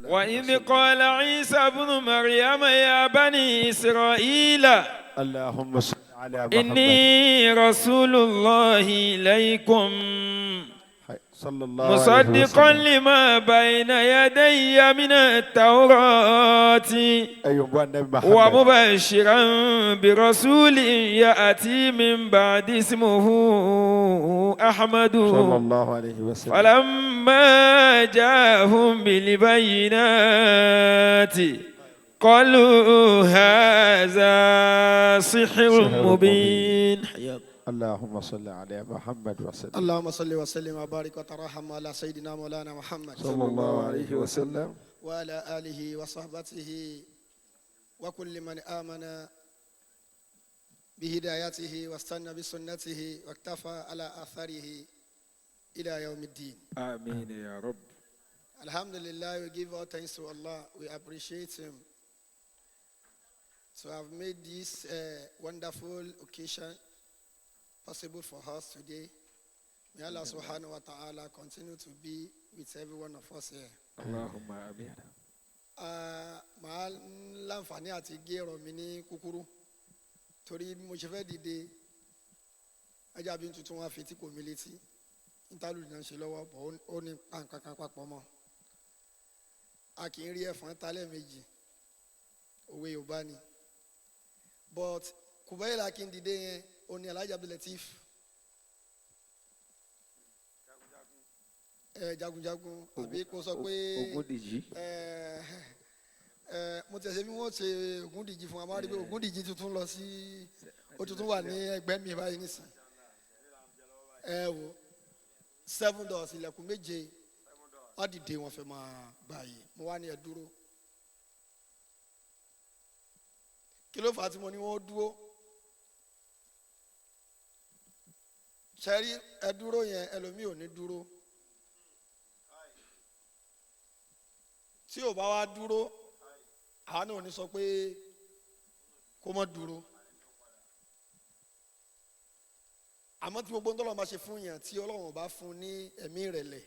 وإذ قال عيسى ابن مريم يا بني إسرائيل اللهم صل على محمد. إني رسول الله إليكم صلى الله عليه مصدقا وسلم. لما بين يدي من التوراة أيوة النبي محمد. ومبشرا برسول يأتي من بعد اسمه أحمد. صلى الله عليه وسلم. فلما جاءهم بالبينات قالوا هذا سحر سحر مبين. اللهم صل على محمد وسلم. اللهم صل وسلم وبارك وترحم على سيدنا مولانا محمد صلى الله عليه وسلم. وعلى آله وصحبته وكل من آمن بهدايته واستنى بسنته واكتفى على آثاره إلى يوم الدين. آمين يا رب. Alhamdulillah, we give all thanks to Allah. We appreciate Him to have made this wonderful occasion possible for us today. May Allah subhanahu wa ta'ala continue to be with every one of us here. اللهم آمين. Ah, màá láǹfààní àti gé ọ̀rọ̀ mi ní kúkúrú torí bí mo ṣe fẹ́ dìde ajá bí tuntun wá fi tí kò mí létí nítorí náà ń ṣe lọ́wọ́ bọ̀ ó ní pàǹkan kan papọ̀ mọ́. A kì í rí ẹ̀fọn ta lẹ́ẹ̀mejì, òwe Yorùbá ni, but kùbẹ́yìlá kí n dìde yẹn ó ní Alhaji Abdulateef ẹ jagunjagun àbí kó sọ pé Ògúndìjì. Ẹ ẹ mo tẹ̀sẹ̀ bí wọ́n ṣe Ògúndìjì fún wa, máa rí pé Ògúndìjì tuntun lọ sí ó tuntun wà ní ẹgbẹ́ mi báyìí nísìn. Ẹ wo seven doors, ilẹ̀kùn méje, wọ́n dìde wọ́n fẹ́ máa gbà yìí. Mo wá ní ẹ dúró. Kí ló fà á tí mo ní wọ́n dúró? Ṣẹ́rí ẹ dúró yẹn, ẹlòmíì ò ní dúró. Tí ò bá wá dúró, àwa náà ò ní sọ pé kó má dúró. Àmọ́ tí gbogbo ńtọ́lọ́ máa ṣe fún yàn tí Ọlọ́run ò bá fún ní ẹ̀mí ìrẹ̀lẹ̀,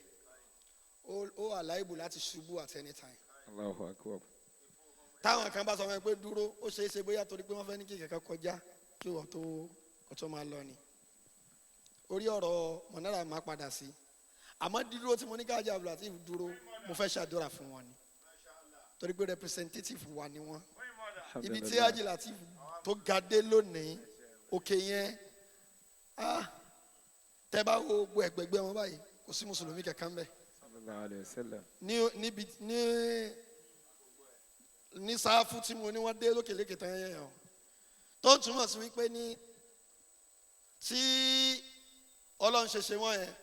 ó wà láìbù láti ṣubú at any time. Allahu akbar. Táwọn kan bá sọ fún mi pé dúró, ó ṣeé ṣe bóyá torí pé wọ́n fẹ́ ní kí kẹ̀kẹ́ kọjá kí wọ́n tó kó tó máa lọ ni. Orí ọ̀rọ̀ mọ̀nára máa padà sí. Àmọ́ dídúró tí mo ní káàjà Abdulateef dúró, mo fẹ́ ṣàdúrà fún wọn ni torí pé representative wa ni wọ́n. Ibi tí Haji Lateef tó ga dé lónìí, òkè yẹn, ah, tẹ́ bá wo gbogbo ẹ̀gbẹ̀gbẹ́ wọn báyìí, kò sí mùsùlùmí kankan bẹ́ẹ̀. Sallallahu alayhi wa sallam. Ní níbi ní ní sáfù tí mo ní wọ́n dé lókèlékè tán yẹn o, tó ń túmọ̀ sí wípé ní tí Ọlọ́run ṣe ṣe wọ́n yẹn,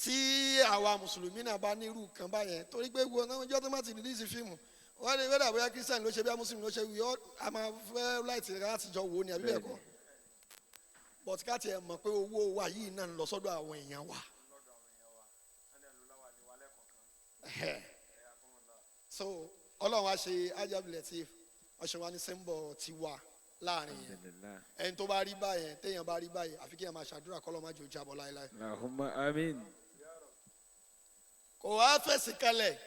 tí àwa mùsùlùmí náà bá ní irú kan báyẹn, torí pé wo náà ọjọ́ tó má ti release fíìmù wọ́n lè wẹ́dà bóyá Christian ló ṣe bí mùsùlùmí ló ṣe wí ọ́, a máa fẹ́ láìtì láti jọ wò ó ní àbí bẹ́ẹ̀ kọ́, but ká tiẹ̀ mọ̀ pé owó wa yìí náà ń lọ sọ́dọ̀ àwọn èèyàn wa. So Ọlọ́run á ṣe Haji Abdulateef ọ̀ṣun wa ní sẹ́ńbọ̀ tiwa láàrin yẹn. Alhamdulillah. Ẹni tó bá rí báyẹn, téèyàn bá rí báyẹn, àfi kéèyàn máa ṣàdúrà kọ́lọ́ má jò jábọ̀ láéláé. Allahumma amin. Kò wá fèsì kalẹ̀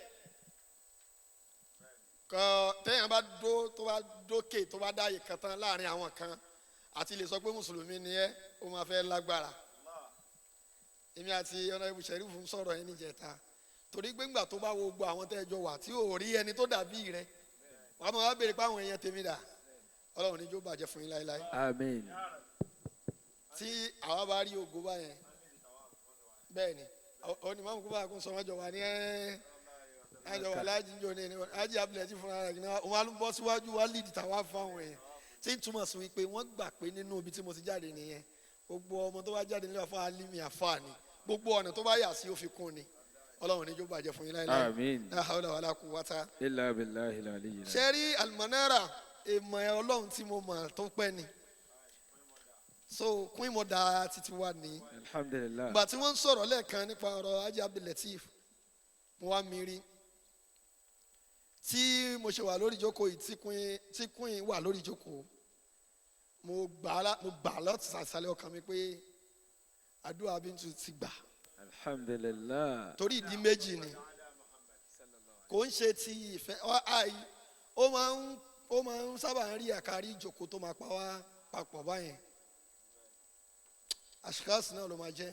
kọ téèyàn bá dó tó bá dókè tó bá dáyè kan tán láàrin àwọn kan àti lè sọ pé mùsùlùmí ni ẹ́, ó máa fẹ́ lágbára. Èmi àti ọ̀nàbù sẹ́rífù ń sọ̀rọ̀ yẹn níjẹta torí pé ńgbà tó bá wo gbogbo àwọn tẹ́ ẹ jọ wà tí ò rí ẹni tó dàbí rẹ, wàá máa wá béèrè pé àwọn èèyàn tèmi dà. Ọlọ́run ní jó bàjẹ́ fún yín láéláé. Amin. Tí àwa bá rí ògo báyẹn, bẹ́ẹ̀ ni onímọ̀ kó bá kó sọ wọ́n jọ wà ní ẹ́ àjọ wà lájíjọ ní Haji Abdulateef fúnra rẹ̀ ní wọn á bọ́ síwájú wá lead tàwa fáwọn èèyàn, tí ń túmọ̀ sí wípé wọ́n gbà pé nínú ibi tí mo ti jáde nìyẹn. Gbogbo ọmọ tó bá jáde nílé àfa alimi àfa ni, gbogbo ọ̀nà tó bá yà sí ó fi kún ni. Ọlọ́run ní jó bàjẹ́ fún yín láéláé. Amin. La hawla wala quwwata. Illa billahi al-aliyyil azim. Ṣe rí Almanara, èèmọ̀ ẹ̀ Ọlọ́run tí mo mọ̀ tó pẹ́ ni, so kún ìmọ̀dà títí wa ní. Alhamdulillah. Ìgbà tí wọ́n ń sọ̀rọ̀ lẹ́ẹ̀kan nípa ọ̀rọ̀ Haji Abdulateef, mo wá mi rí tí mo ṣe wà lórí ìjókòó yìí, tí queen wà lórí ìjókòó, mo gbà lọ́tì sàṣàlẹ̀ ọkàn mi pé àdúrà Bíntù ti gbà. Alhamdulillah. Torí ìdí méjì ni. Kò ń ṣe ti ìfẹ́ àì ó máa ń sábà ń rí àkárí ìjòkó tó máa pa wá papọ̀ báyẹn. Àṣìkáàsì náà ló máa jẹ́.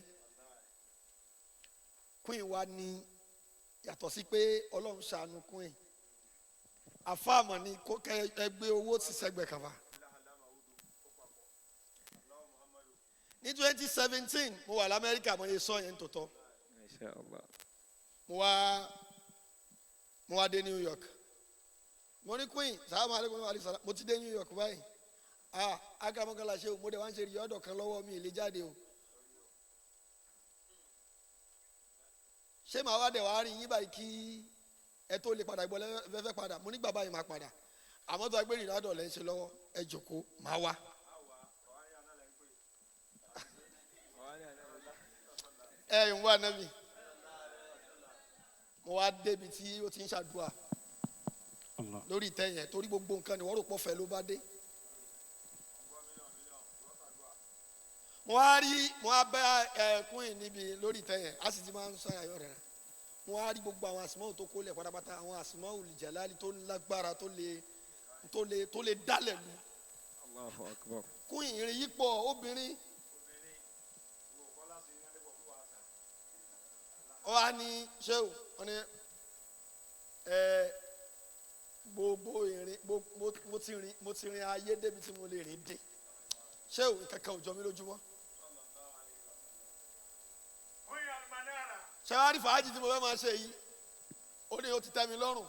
Queen wa ní yàtọ̀ sí pé Ọlọ́run ṣàánú queen. Àfáàmọ̀ ni kó kẹ́ ẹ gbé owó ti sẹ́gbẹ̀ẹ́ kàfà. Ní 2017, mo wà lamẹ́ríkà, mo yẹ sọ yẹn tòótọ́. Masha Allah. Mo wá dé New York. Mo ní, "Queen, salamu aleykum wa alaykum salam. Mo ti dé New York báyìí." "Ah, akamọ́kànlá ṣe o." Mo dẹ̀ wá ń ṣe ìyọ́dọ̀ kan lọ́wọ́ mi, ìlé jáde o. "Ṣé màá wá dẹ̀ wá rí yín báyìí kí ẹ tó lè padà gbọ́ lẹ́fẹ̀ẹ́ padà?" Mo ní bàbá yìí máa padà, àmọ́ tó a gbé ìrìnàdọ̀ lẹ́ ń ṣe lọ́wọ́, ẹ jòkó, màá wá. Ẹ ń wá nábì. Mo wá débi tí ó ti ń ṣàdúrà lórí ìtẹ́ yẹn, torí gbogbo nǹkan ni wọ́n rò pọ̀ fẹ́ ló bá dé. Mo wá rí, mo wá bá ẹkún yìí níbi lórí ìtẹ́ yẹn, a sì ti máa ń sọ àyọ̀ rẹ̀. Mo wá rí gbogbo àwọn àsìmọ́wò tó kólẹ̀ pátápátá, àwọn àsìmọ́wò jàlálì tó lágbára, tó lè dálẹ̀ lu. Allahu akbar. Kún ìrìn yìí pọ̀ obìnrin. Ó wá ní ṣéwù, wọ́n ní ẹ gbogbo ìrìn mo ti rìn ayé débi tí mo lè rìn dé. Ṣéwù, kankan ò jọ mí lójúmọ́. Ṣé wàá rí fàájì tí mo fẹ́ máa ṣe yìí? Ó ní ó ti tẹ́ mi lọ́rùn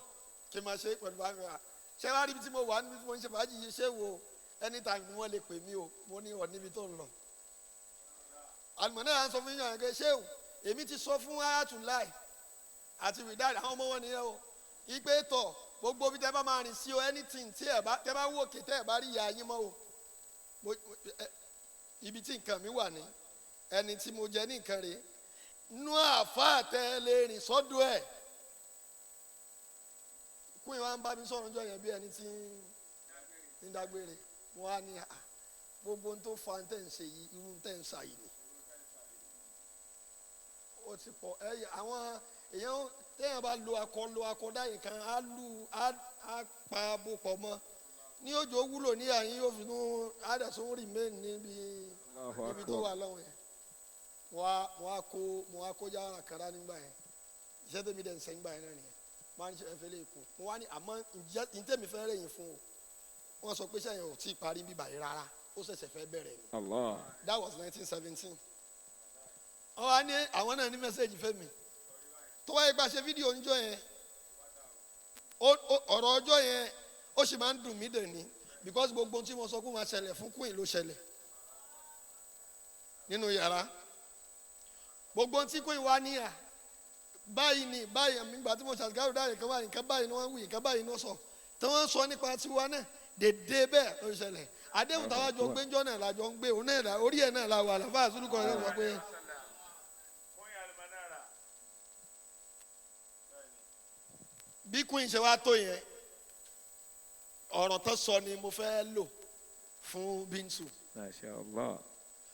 kí n máa ṣe pẹ̀lú bá mi wà. Ṣé wàá rí ibi tí mo wà níbi tí mo ń ṣe fàájì yìí, ṣé wo anytime ni wọ́n lè pè mí o. Mo ní ọ̀ níbi tó ń lọ. Àlùmọ́ náà sọ fún yín pé, ṣéwù, èmi ti sọ fún Ayatollah àti Widad, àwọn ọmọ wọn nìyẹn o, ìpè tọ̀ gbogbo bí tẹ́ bá máa rìn sí o, anything tí ẹ bá tẹ́ bá wò kí tẹ́ ẹ bá rí ìyá yín mọ́ o, ibi tí nǹkan mi wà ní ẹni tí mo jẹ ní nǹkan rèé nú àáfàá tẹ́ lè rìn sọ́dọ̀ ẹ̀. Kún ìwà ń bá mi sọ̀rọ̀ ọjọ́ yẹn bí ẹni tí ń dágbére. Mo wá ní à gbogbo ohun tó fa tẹ̀ ń ṣe yìí, irú tẹ̀ ń ṣà yìí ni ó ti pọ̀. Ẹ àwọn èèyàn téèyàn bá lo akọ lo akọ dáyé kan á lu á pa bó pọ̀ mọ́ ní òjò wúlò ní àyín, yóò fi tún àdàsún remain níbi Allahu níbi tó akbar. wà lọ́wọ́ yẹn. Mo wá kó jára kàrá nígbà yẹn. Iṣẹ́ tèmi dẹ̀ ń sẹ́ nígbà yẹn náà nìyẹn. Mo wá ní ṣe fẹ́ lè kú. Mo wá ní àmọ́ ǹjẹ́ ntẹ́mi fẹ́ rẹ̀yìn fún o, wọ́n sọ pé sẹ́yìn ò tí ì parí bíbà yìí rárá, ó ṣẹ̀ṣẹ̀ fẹ́ bẹ̀rẹ̀ ni. Allah. That was 1917. Wọ́n wá ní àwọn náà ní message fẹ́ mi tó wáyé gba ṣe fídíò ńjọ́ yẹn. Ọ̀rọ̀ ọjọ́ yẹn, ó sì máa ń dùn mí dè ní, because gbogbo ohun tí mo sọ kó máa ṣẹlẹ̀ fún queen ló ṣẹlẹ̀ nínú yàrá. Gbogbo ohun tí queen wá níyà báyìí ni báyìí, àmì ìgbà tí mo ṣàtìkárò dáre kan báyìí, nǹkan báyìí ni wọ́n wí, nǹkan báyìí ni wọ́n sọ, tí wọ́n sọ nípa tiwa náà dédé bẹ́ẹ̀ ló ṣẹlẹ̀. Àdéhùn táwa jọ gbé ńjọ́ náà la jọ ń gbé òun náà orí ẹ̀ náà la wà láfáà àsúlùkọ́ ẹ̀ sọ pé. Bí queen ṣe wá tó yẹn, ọ̀rọ̀ tó sọ ni mo fẹ́ lò fún Bintu. Masha Allah.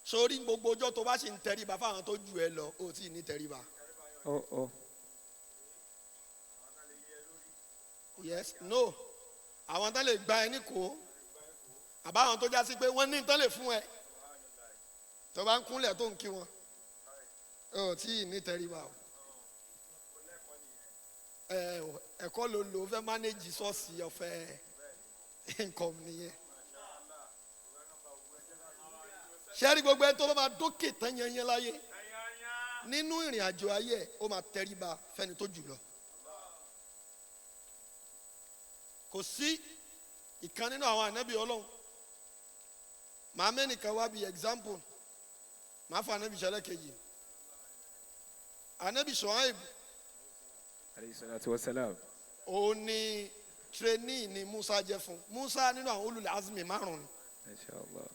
Sórí gbogbo ọjọ́ tó bá sì ń tẹríba fáwọn tó jù ẹ lọ, ó tí ì ní tẹríba. Oh oh. Yes, no, àwọn tó lè gba ẹ ní kó àbáwọn tó já sí pé wọ́n ní tán lè fún ẹ, tó bá ń kúnlẹ̀ tó ń kí wọn, ó tí ì ní tẹríba o. Ẹ ẹ̀kọ́ ló lò ó fẹ́ manage source ọ̀fẹ́ income nìyẹn. Sẹ́rí gbogbo ẹni tó bá máa dókè tán yanyan láyé nínú ìrìn àjò ayé ẹ̀, ó máa tẹríba fẹ́ni tó jù lọ. Kò sí ìkan nínú àwọn ànábì Ọlọ́run. Màá mẹ́nìkan wá bí example, màá fa ànábì sẹlẹ̀ kejì, ànábì Ṣuaib. Alayhi salatu wa salam. Òun ni trainee ni Musa jẹ́ fún Musa nínú àwọn ulul azmi márùn ni. Masha Allah.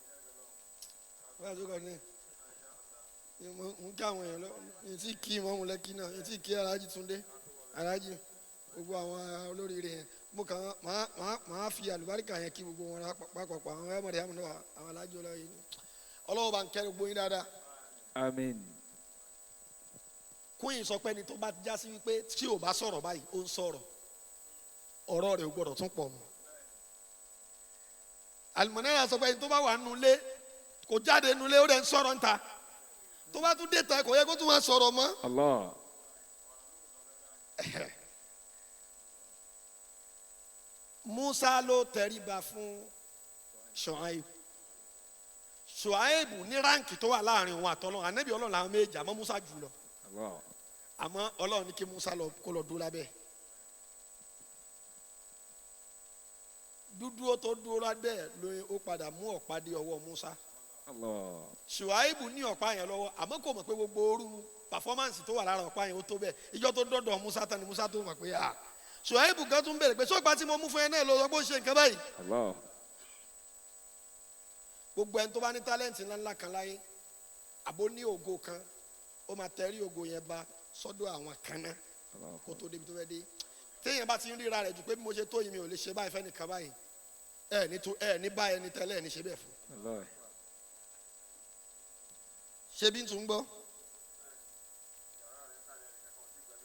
Wọ́n á tó kọ́ ní mo ń kí àwọn èèyàn lọ ní tí kí mọ́mú lẹ́kí náà, ní tí kí Aláàjì Túndé, Aláàjì, gbogbo àwọn olóríire yẹn. Mo kàn máa fi àlùbáríkà yẹn kí gbogbo wọn pápápọ̀, àwọn ẹ̀mọ̀dé àmúlò, àwọn aláàjì ọlọ́yìn. Ọlọ́wọ́ bá ń kẹ́ gbogbo yín dáadáa. Amin. Queen sọ pé ẹni tó bá já sí wípé tí ò bá sọ̀rọ̀ báyìí, ó ń sọ̀rọ̀. Ọ̀rọ̀ rẹ̀ ò gbọ́dọ̀ tún pọ̀ mọ́. Almanara sọ pé ẹni tó bá wà nulẹ̀ kò jáde nulẹ̀, ó dẹ̀ ń sọ̀rọ̀ ń ta, tó bá tún dé ta kò yẹ kó tún máa sọ̀rọ̀ mọ́. Allah. Musa ló tẹríba fún Ṣuaibu. Ṣuaibu ní ránkì tó wà láàrin òun àtọlọ́run, ànábì Ọlọ́run làwọn méjì, àmọ́ Musa jù lọ. Allah. Àmọ́ Ọlọ́run ní kí Musa lọ kó lọ dúró lábẹ́. Dúdúró tó dúró lábẹ́ ló ó padà mú ọ̀pá dé ọwọ́ Musa. Allah. Ṣuaibu ní ọ̀pá yẹn lọ́wọ́, àmọ́ kò mọ̀ pé gbogbo ooru pàfọ́mánsì tó wà lára ọ̀pá yẹn ó tó bẹ́ẹ̀. Ìjọ tó dọ́dọ̀ Musa tán ni Musa tó mọ̀ pé à Ṣuaibu kan tún bèrè pé sọ́pà tí mo mú fún ẹ náà lọ sọ pé ó ṣe nǹkan báyìí. Allah. Gbogbo ẹni tó bá ní tálẹ́ǹtì ńláńlá kan láyé, àbó ní ògo kan, ó máa tẹrí ògo yẹn ba sọ́dọ̀ àwọn kan náà kó tó débi tó fẹ́ dé. Téèyàn bá ti ń ríra rẹ̀ jù pé bí mo ṣe tó yìí mi ò lè ṣe báyìí fẹ́nìkan báyìí, ẹ ní tó ẹ ní báyìí ẹni tẹ́lẹ̀ ẹ ní ṣe bẹ́ẹ̀ fún. Allah. Ṣé bí n tún gbọ́?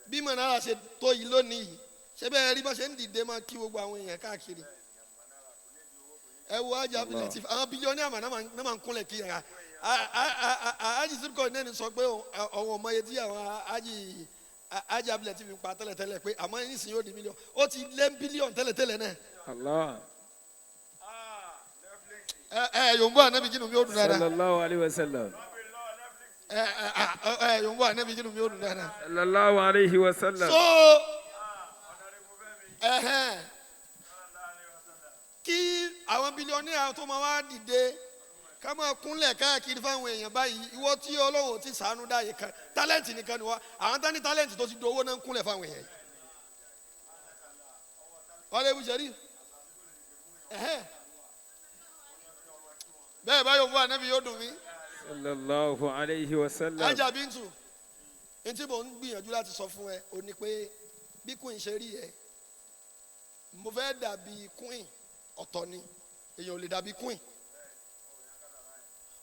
Bí Manara ṣe tó yìí lónìí yìí, ṣé bẹ́ẹ̀ rí bá ṣe ń dìde máa kí gbogbo àwọn èèyàn káàkiri. Ẹ wo ajá Latif, àwọn bílíọ̀nù àmà náà máa ń kúnlẹ̀ kí yàrá. Ájì Sirikọ náà ní sọ pé ọ̀wọ̀n ọmọ yẹn tí àwọn ájì Latif ń pa tẹ́lẹ̀tẹ́lẹ̀ pé àmọ́ nísìnyí ó di mílíọ̀nù, ó ti lé bílíọ̀nù tẹ́lẹ̀tẹ́lẹ̀ náà. Allah. Ẹ ẹ yòǹbó ànábì jìnnú mi ó dùn dáadáa. Sallallahu alayhi wa sallam. Ẹ ẹ ẹ yòǹbó ànábì jìnnú mi ó dùn dáadáa. Sallallahu alayhi wa sallam. So ẹhẹn kí àwọn bílíọ̀nìyà tó máa wá dìde ká máa kúnlẹ̀ káàkiri fáwọn èèyàn báyìí, ìwọ tí Ọlọ́run ti sànú dáyé kan tálẹ́ǹtì nìkan ni wá, àwọn tání tálẹ́ǹtì tó ti do owó náà ń kúnlẹ̀ fáwọn èèyàn yìí. Wọ́n lè bùsẹ̀ rí ẹhẹn bẹ́ẹ̀ báyọ̀ fún ànábì yóò dùn mí. Sallallahu alayhi wa sallam. Ajá Bíntù, ntí mò ń gbìyànjú láti sọ fún ẹ o ní pé bí queen ṣe rí ẹ, mo fẹ́ dàbí queen, ọ̀tọ̀ ni, èèyàn ò lè dàbí queen,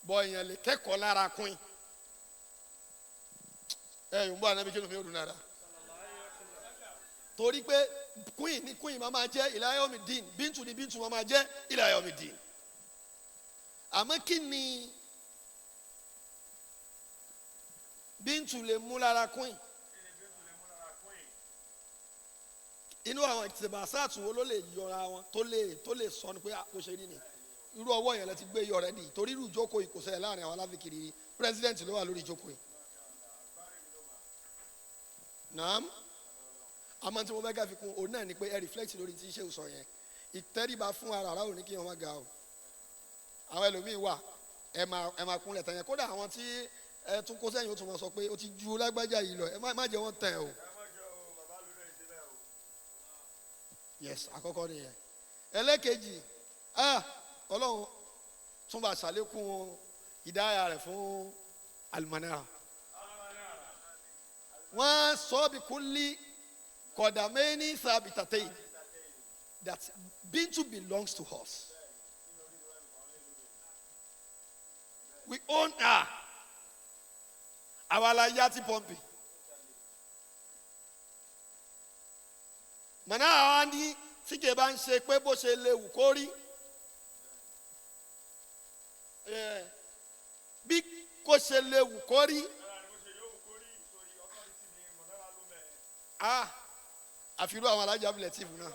bọ́ èèyàn lè kẹ́kọ̀ọ́ lára queen. Ẹ yòó ń bọ́ ànábi kí ló fi ó dùn dáadáa, torí pé queen ni queen máa jẹ́ ila yomi din, Bíntù ni Bíntù máa jẹ́ ila yomi din. Àmọ́ kí ni Bíntù lè mú lára queen? Inú àwọn ìtìbàsáàtù wo ló lè yọra wọn tó lè sọ ni pé kò ṣe rí ni irú ọwọ́ yẹn lẹ ti gbé yọ rẹ di, torí irú ìjókòó yìí kò ṣẹlẹ̀ láàrin àwọn aláfikiri, president ló wà lórí ìjókòó yìí. Naam, àmọ́ tí mo fẹ́ ká fi kún òun náà ni pé ẹ reflect lórí tí iṣẹ́ sọ yẹn, ìtẹríba fún ara rà ò ní kí wọn má ga o. Àwọn ẹlòmíì wà ẹ máa kúnlẹ̀ tán yẹn, kódà àwọn tí ẹ tún kó sẹ́yìn ó tún máa sọ pé ó ti ju lágbájá yìí lọ, ẹ má jẹ́ wọ́n tẹ̀ o. Yes, àkọ́kọ́ nìyẹn. Ẹlẹ́kejì, Ọlọ́run tún bá ṣàlékún ìdáyà rẹ̀ fún Almanara. Wọ́n sọ bí kúnlí kọ̀dàmẹ́ni sábìtàtẹ́yì that Bintu belongs to us. We own her. Àwa la yá tí pọ́ǹpì. Mọ̀nà àwa ní tí kìí bá ń ṣe pé bó ṣe léwu kó rí, bí kò ṣe léwu kó rí, àfirú àwọn alájà Latif náà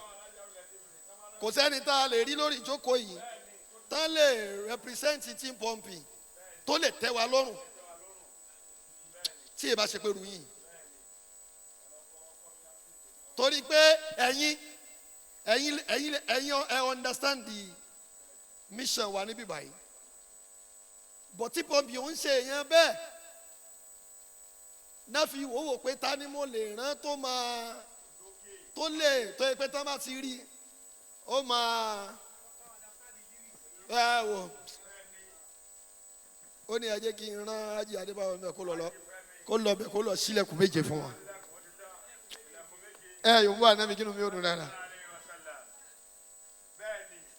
kò sẹ́ni tá a lè rí lórí ìjókòó yìí tá a lè represent team pumping tó lè tẹ́ wa lọ́rùn tí ì bá ṣe pé ru yìí, torí pé ẹ̀yin ẹ̀yin ẹ̀yin ẹ̀yin ẹ understand the mission wa níbí báyìí, but tí pọ́ǹpì ò ń ṣe èèyàn bẹ́ẹ̀ náà fi wò wò pé ta ni mo lè rán tó máa tó lè tó yẹ pé tá bá ti rí ó máa ẹ wò ó ní ẹ jẹ́ kí n rán Ájì Adébáyọ̀ mẹ́ kó lọ bẹ̀ kó lọ sílẹ̀kùn méje fún wa. Ẹ yòówù ànábi kí ni mi ò dùn dáadáa.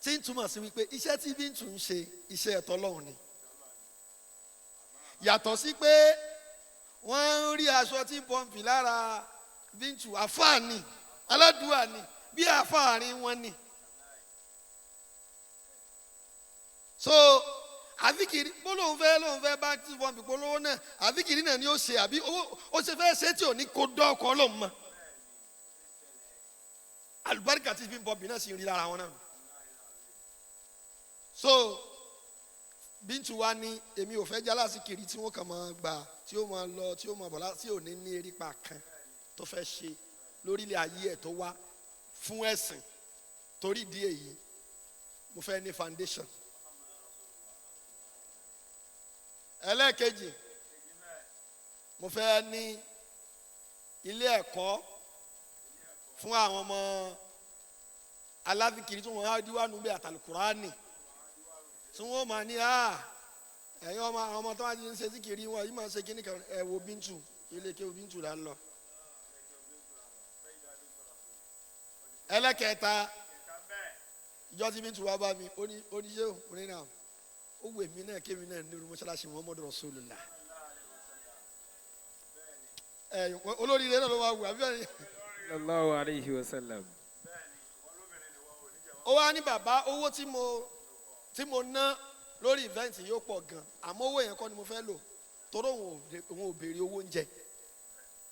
Tí ń túmọ̀ sí wípé iṣẹ́ tí Bíntù ń ṣe iṣẹ́ ẹ̀tọ́ Ọlọ́run ni. Yàtọ̀ sí pé wọ́n ń rí aṣọ tí pọ́ǹpì lára Bíntù, àfáàní aládùúà ni Bí àfààrin wọn ni. So àfikiri bó lóun fẹ́ lóun fẹ́ bá tí wọ́n fi polówó náà, àfikiri náà ni ó ṣe, àbí ó ṣe fẹ́ ṣe tí ò ní kó dọ́ọ̀kọ́ lóun mọ́. Àlùbáríkà tí fi ń bọ̀ bí náà sì ń rí lára wọn náà. So Bíntù wa ní èmi ò fẹ́ jálásì kiri tí wọ́n kàn máa gbà, tí ó máa lọ, tí ó máa bọ̀, tí ò ní ní erípa kan tó fẹ́ ṣe lórílẹ̀ ayé ẹ̀ tó wá fún ẹ̀sìn. Torí ìdí èyí mo fẹ́ ní foundation. Ẹlẹ́ẹ̀kejì, mo fẹ́ ní ilé ẹ̀kọ́ fún àwọn ọmọ aláfikiri tí wọ́n á díwánu bẹ́ẹ̀ àtàlùkùránì, tí wọ́n máa ní ẹ̀yin ọmọ àwọn ọmọ tó wá ti ń ṣe síkiri wọn yìí máa ń ṣe kíní kan. Ẹ wo Bíntù, ilé kéwù Bíntù là ń lọ. Ẹlẹ́kẹta, ìjọ tí Bíntù wá bá mi, ó ní ṣé ò ní náà ó wù èmi náà kémi náà ní mọ́ṣáláṣí Muhammadu Rasulullah. Ẹ olóríire náà ló máa wù àbí bẹ́ẹ̀ ni. Sallallahu alayhi wa sallam. Ó wá ní bàbá, owó tí mo ná lórí ìvẹ́ǹtì yóò pọ̀ gan, àmọ́ owó yẹn kọ́ ni mo fẹ́ lò, torí òun ò béèrè owó oúnjẹ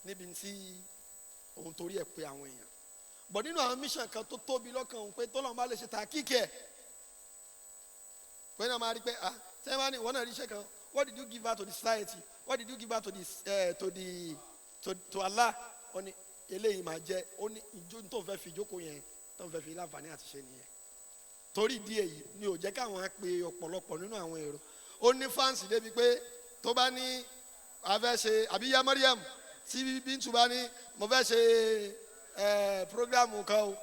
níbi tí òun torí ẹ̀ pé àwọn èèyàn. Bọ̀ nínú àwọn mission kan tó tóbi lọ́kàn òun pé tọ́lọ́run bá lè ṣe ta kíkẹ́ pé náà máa rí pé sẹ́yìn bá ní ìwọ náà rí iṣẹ́ kan, what did you give out to the society, what did you give out to the to the to to Allah? Ó ní eléyìí máa jẹ́, ó ní ìjó tó ń fẹ́ fi ìjókòó yẹn tó ń fẹ́ fi láǹfààní àti ṣe nìyẹn. Torí ìdí èyí ni ò jẹ́ káwọn pe ọ̀pọ̀lọpọ̀ nínú àwọn èrò. Ó ní fáǹsì débi pé tó bá ní a fẹ́ ṣe àbí ya Mariam tí Bíntù bá ní mo fẹ́ ṣe programu kan o,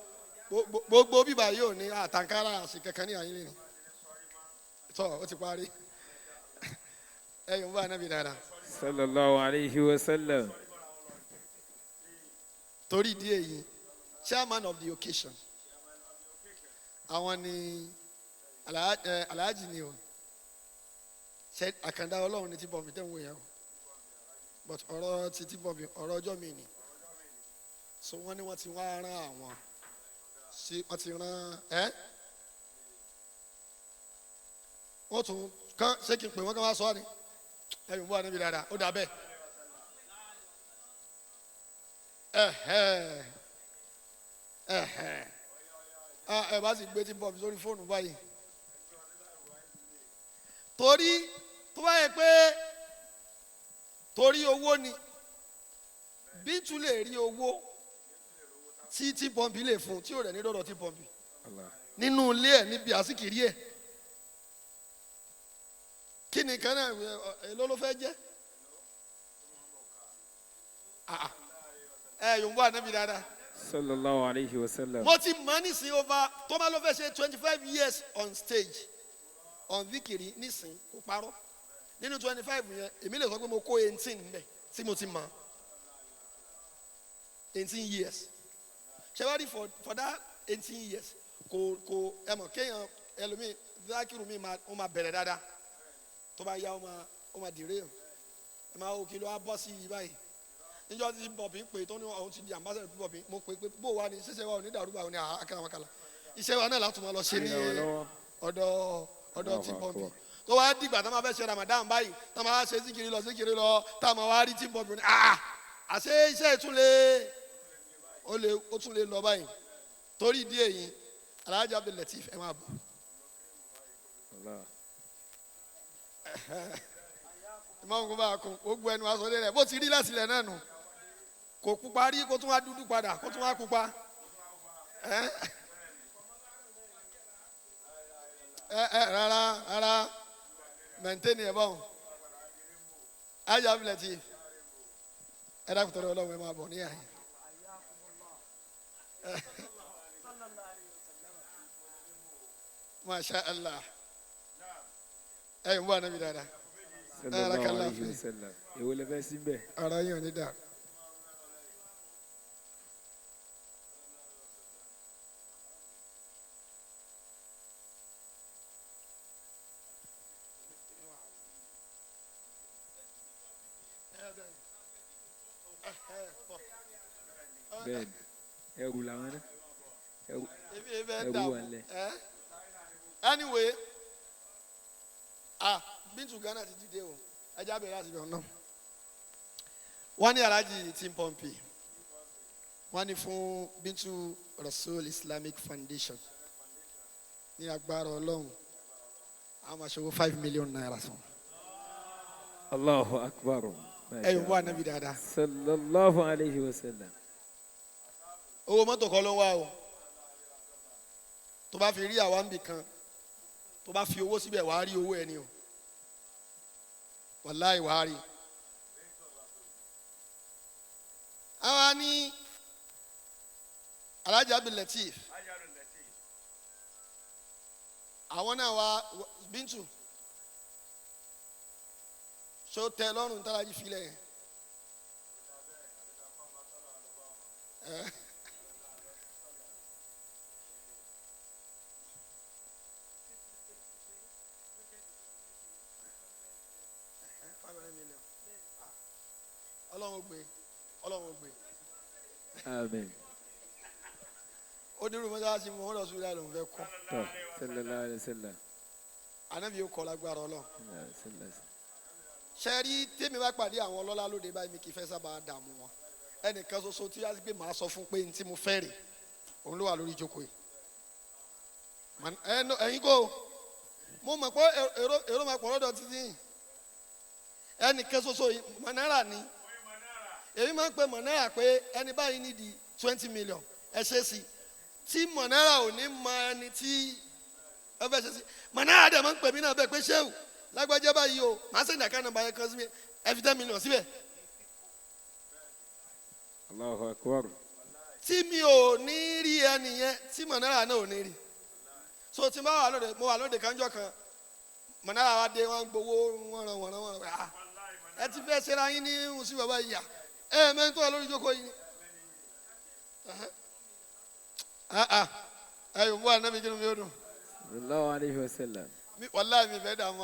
gbogbo bíbá yóò ní àtànkárà àṣì kankan ní àyín lẹ́nu tọ́ ó ti parí. Ẹ̀yìn ń bá anábì dáadáa. Sallallahu alayhi wa sallam. Torí ìdí èyí, chairman of the occasion, àwọn ni Alhaji ni o, ṣe àkàndá Ọlọ́run ní tí bọ̀mí tẹ̀ ń wò yẹn o, but ọ̀rọ̀ ti tí bọ̀mí ọ̀rọ̀ ọjọ́ mi ni. So wọ́n ní wọ́n ti wá rán àwọn sí, wọ́n ti rán ẹ́ wọ́n tún kán ṣé kí n pè wọ́n kán wá sọ ni ẹ̀yìn bọ́ níbi dáadáa ó dà bẹ́ẹ̀. Ẹ bá sì gbé tí bọ̀mí sórí fóònù báyìí, torí tó bá yẹ pé torí owó ni Bíntù lè rí owó tí pọ́ǹpì lè fún, tí ò rẹ̀ ní dọ̀dọ̀ tí pọ́ǹpì nínú ilé ẹ̀ níbi àsìkiri ẹ̀ kí ni kan náà èló ló fẹ́ jẹ́. Ẹ yòǹbó ànábì dáadáa. Sallallahu alayhi wa sallam. Mo ti mọ̀ nísìnyí over tó bá ló fẹ́ ṣe 25 years on stage on vikiri nísìnyí, kò parọ́. Nínú 25 yẹn èmi lè sọ pé mo kó 18 mbẹ tí mo ti mọ̀ 18 years. Ṣé for that 18 years kò ẹ mọ̀ kéèyàn ẹlòmíì zakiru mi ó máa bẹ̀rẹ̀ dáadáa, tó bá yá ó máa derail. Ẹ máa wò kí ló wá bọ́ sí yìí báyìí. Níjọ́ tí bọ̀bí pè tó ní òun ti di ambassador fún bọ̀bí, mo pè pé bó wa ni ṣíṣe wa ò ní dàrú bá òun ní àkàràmàkàlà iṣẹ́ wa náà láti máa lọ ṣe ní ọ̀dọ̀ tí bọ̀bí. Tó wá dìgbà tá máa fẹ́ ṣe Ramadan báyìí, tá máa ṣe síkiri lọ síkiri lọ, tá máa wá rí tí bọ̀bí ní àṣé iṣẹ́ ìtúlẹ̀ ó tún lè lọ báyìí. Torí ìdí èyí, Alhaji Abdul Lateef ẹ máa bọ̀. Ìmọ̀ nǹkan bá kún gbogbo ẹnu aṣọ lé rẹ̀ bó ti rí láti ilẹ̀ náà nù, kò pupa rí, kó tún wá dúdú padà, kó tún wá pupa. Rárá rárá mẹ̀ntẹ́nì ẹ̀ báwọn. Alhaji Abdul Lateef ẹ dákun tọrọ Ọlọ́run ẹ máa bọ̀ ní àyè. Masha Allah. Ẹ ń bọ̀ ànábì dáadáa. Sallallahu alayhi wa sallam. Èwo lẹ fẹ́ síbẹ̀? Ọ̀rọ̀ yín ò ní dà. Bẹ́ẹ̀ni, ẹrù làwọn náà. fẹ́ Ẹrú dààmú wà nílẹ̀. ẹ́. Anyway, ah, Bintu Ghana ti dìde o, ẹja bẹ̀rẹ̀ láti bẹ̀rẹ̀ náà. Wọ́n ní Alhaji Tim Pọ́ǹpì, wọ́n ní fún Bintu Rasul Islamic Foundation ní agbára Ọlọ́run, àwọn máa ṣòwò ₦5 million fún. Allahu akbar. Ẹ yóò wá nábì dáadáa. Sallallahu alayhi wa sallam. Owó mọ́tò kọ́ ló ń wá o. Tó bá fi rí àwa níbì kan, tó bá fi owó síbẹ̀, wàá rí owó ẹni o, wàláì wàá rí. Àwa ní Alhaji Abdul Lateef, àwọn náà wá. Bintu, ṣó tẹ́ lọ́rùn tálájì filẹ̀ yẹn? 500 million. Ọlọ́run ó gbé, Ọlọ́run ó gbé. Amen. Ó dúró mọ́sálásí mọ́ ọ́n lọ́sùn ìlànà òun fẹ́ kọ́. Tọ́ sallallahu alayhi wa sallam. Ànábì yóò kọ́ lágbára Ọlọ́run. Sallallahu. Ṣe rí, tèmi bá pàdé àwọn ọlọ́lá lóde báyìí, mi kì í fẹ́ sábà dààmú wọn. Ẹnìkan ṣoṣo tí wàá gbé, màá sọ fún pé ní tí mo fẹ́ rè, òun ló wà lórí ìjókòó yìí. Ẹ̀yin kò, mo mọ̀ pé èrò máa pọ̀ lọ́dọ̀ títí yìí. Ẹnìkan ṣoṣo yìí, Mọ̀nàrà ni èmi máa ń pe Mọ̀nàrà pé ẹni báyìí nídìí 20 million, ẹ ṣe sí tí Mọ̀nàrà ò ní mọ ẹni tí ẹ fẹ́ ṣe sí. Mọ̀nàrà dẹ̀ máa ń pè mí náà bẹ́ẹ̀ pé ṣéwù lágbájá báyìí o, màá send account number yẹn kan sí mi, ẹ fi 10 million síbẹ̀. Allahu akbar. Tí mi ò ní rí ẹni yẹn, tí Mọ̀nàrà náà ò ní rí. So tí n bá wà lóde, mo wà lóde kanjọ́ kan, Mọ̀nàrà wa dé, wọ́n gbowó wọ́n ràn wọ́n ràn wọ́n ràn. Ah, ẹ ti fẹ́ ṣe ra yín ní musu bàbá yìí yà, ẹ mẹ́rin tó wà lórí ìjókòó yìí ni. Ah ah, ẹ yóò mú ànábi kí ni mi ò dùn. Sallallahu alayhi wa sallam. Wàláì mi fẹ́ dààmú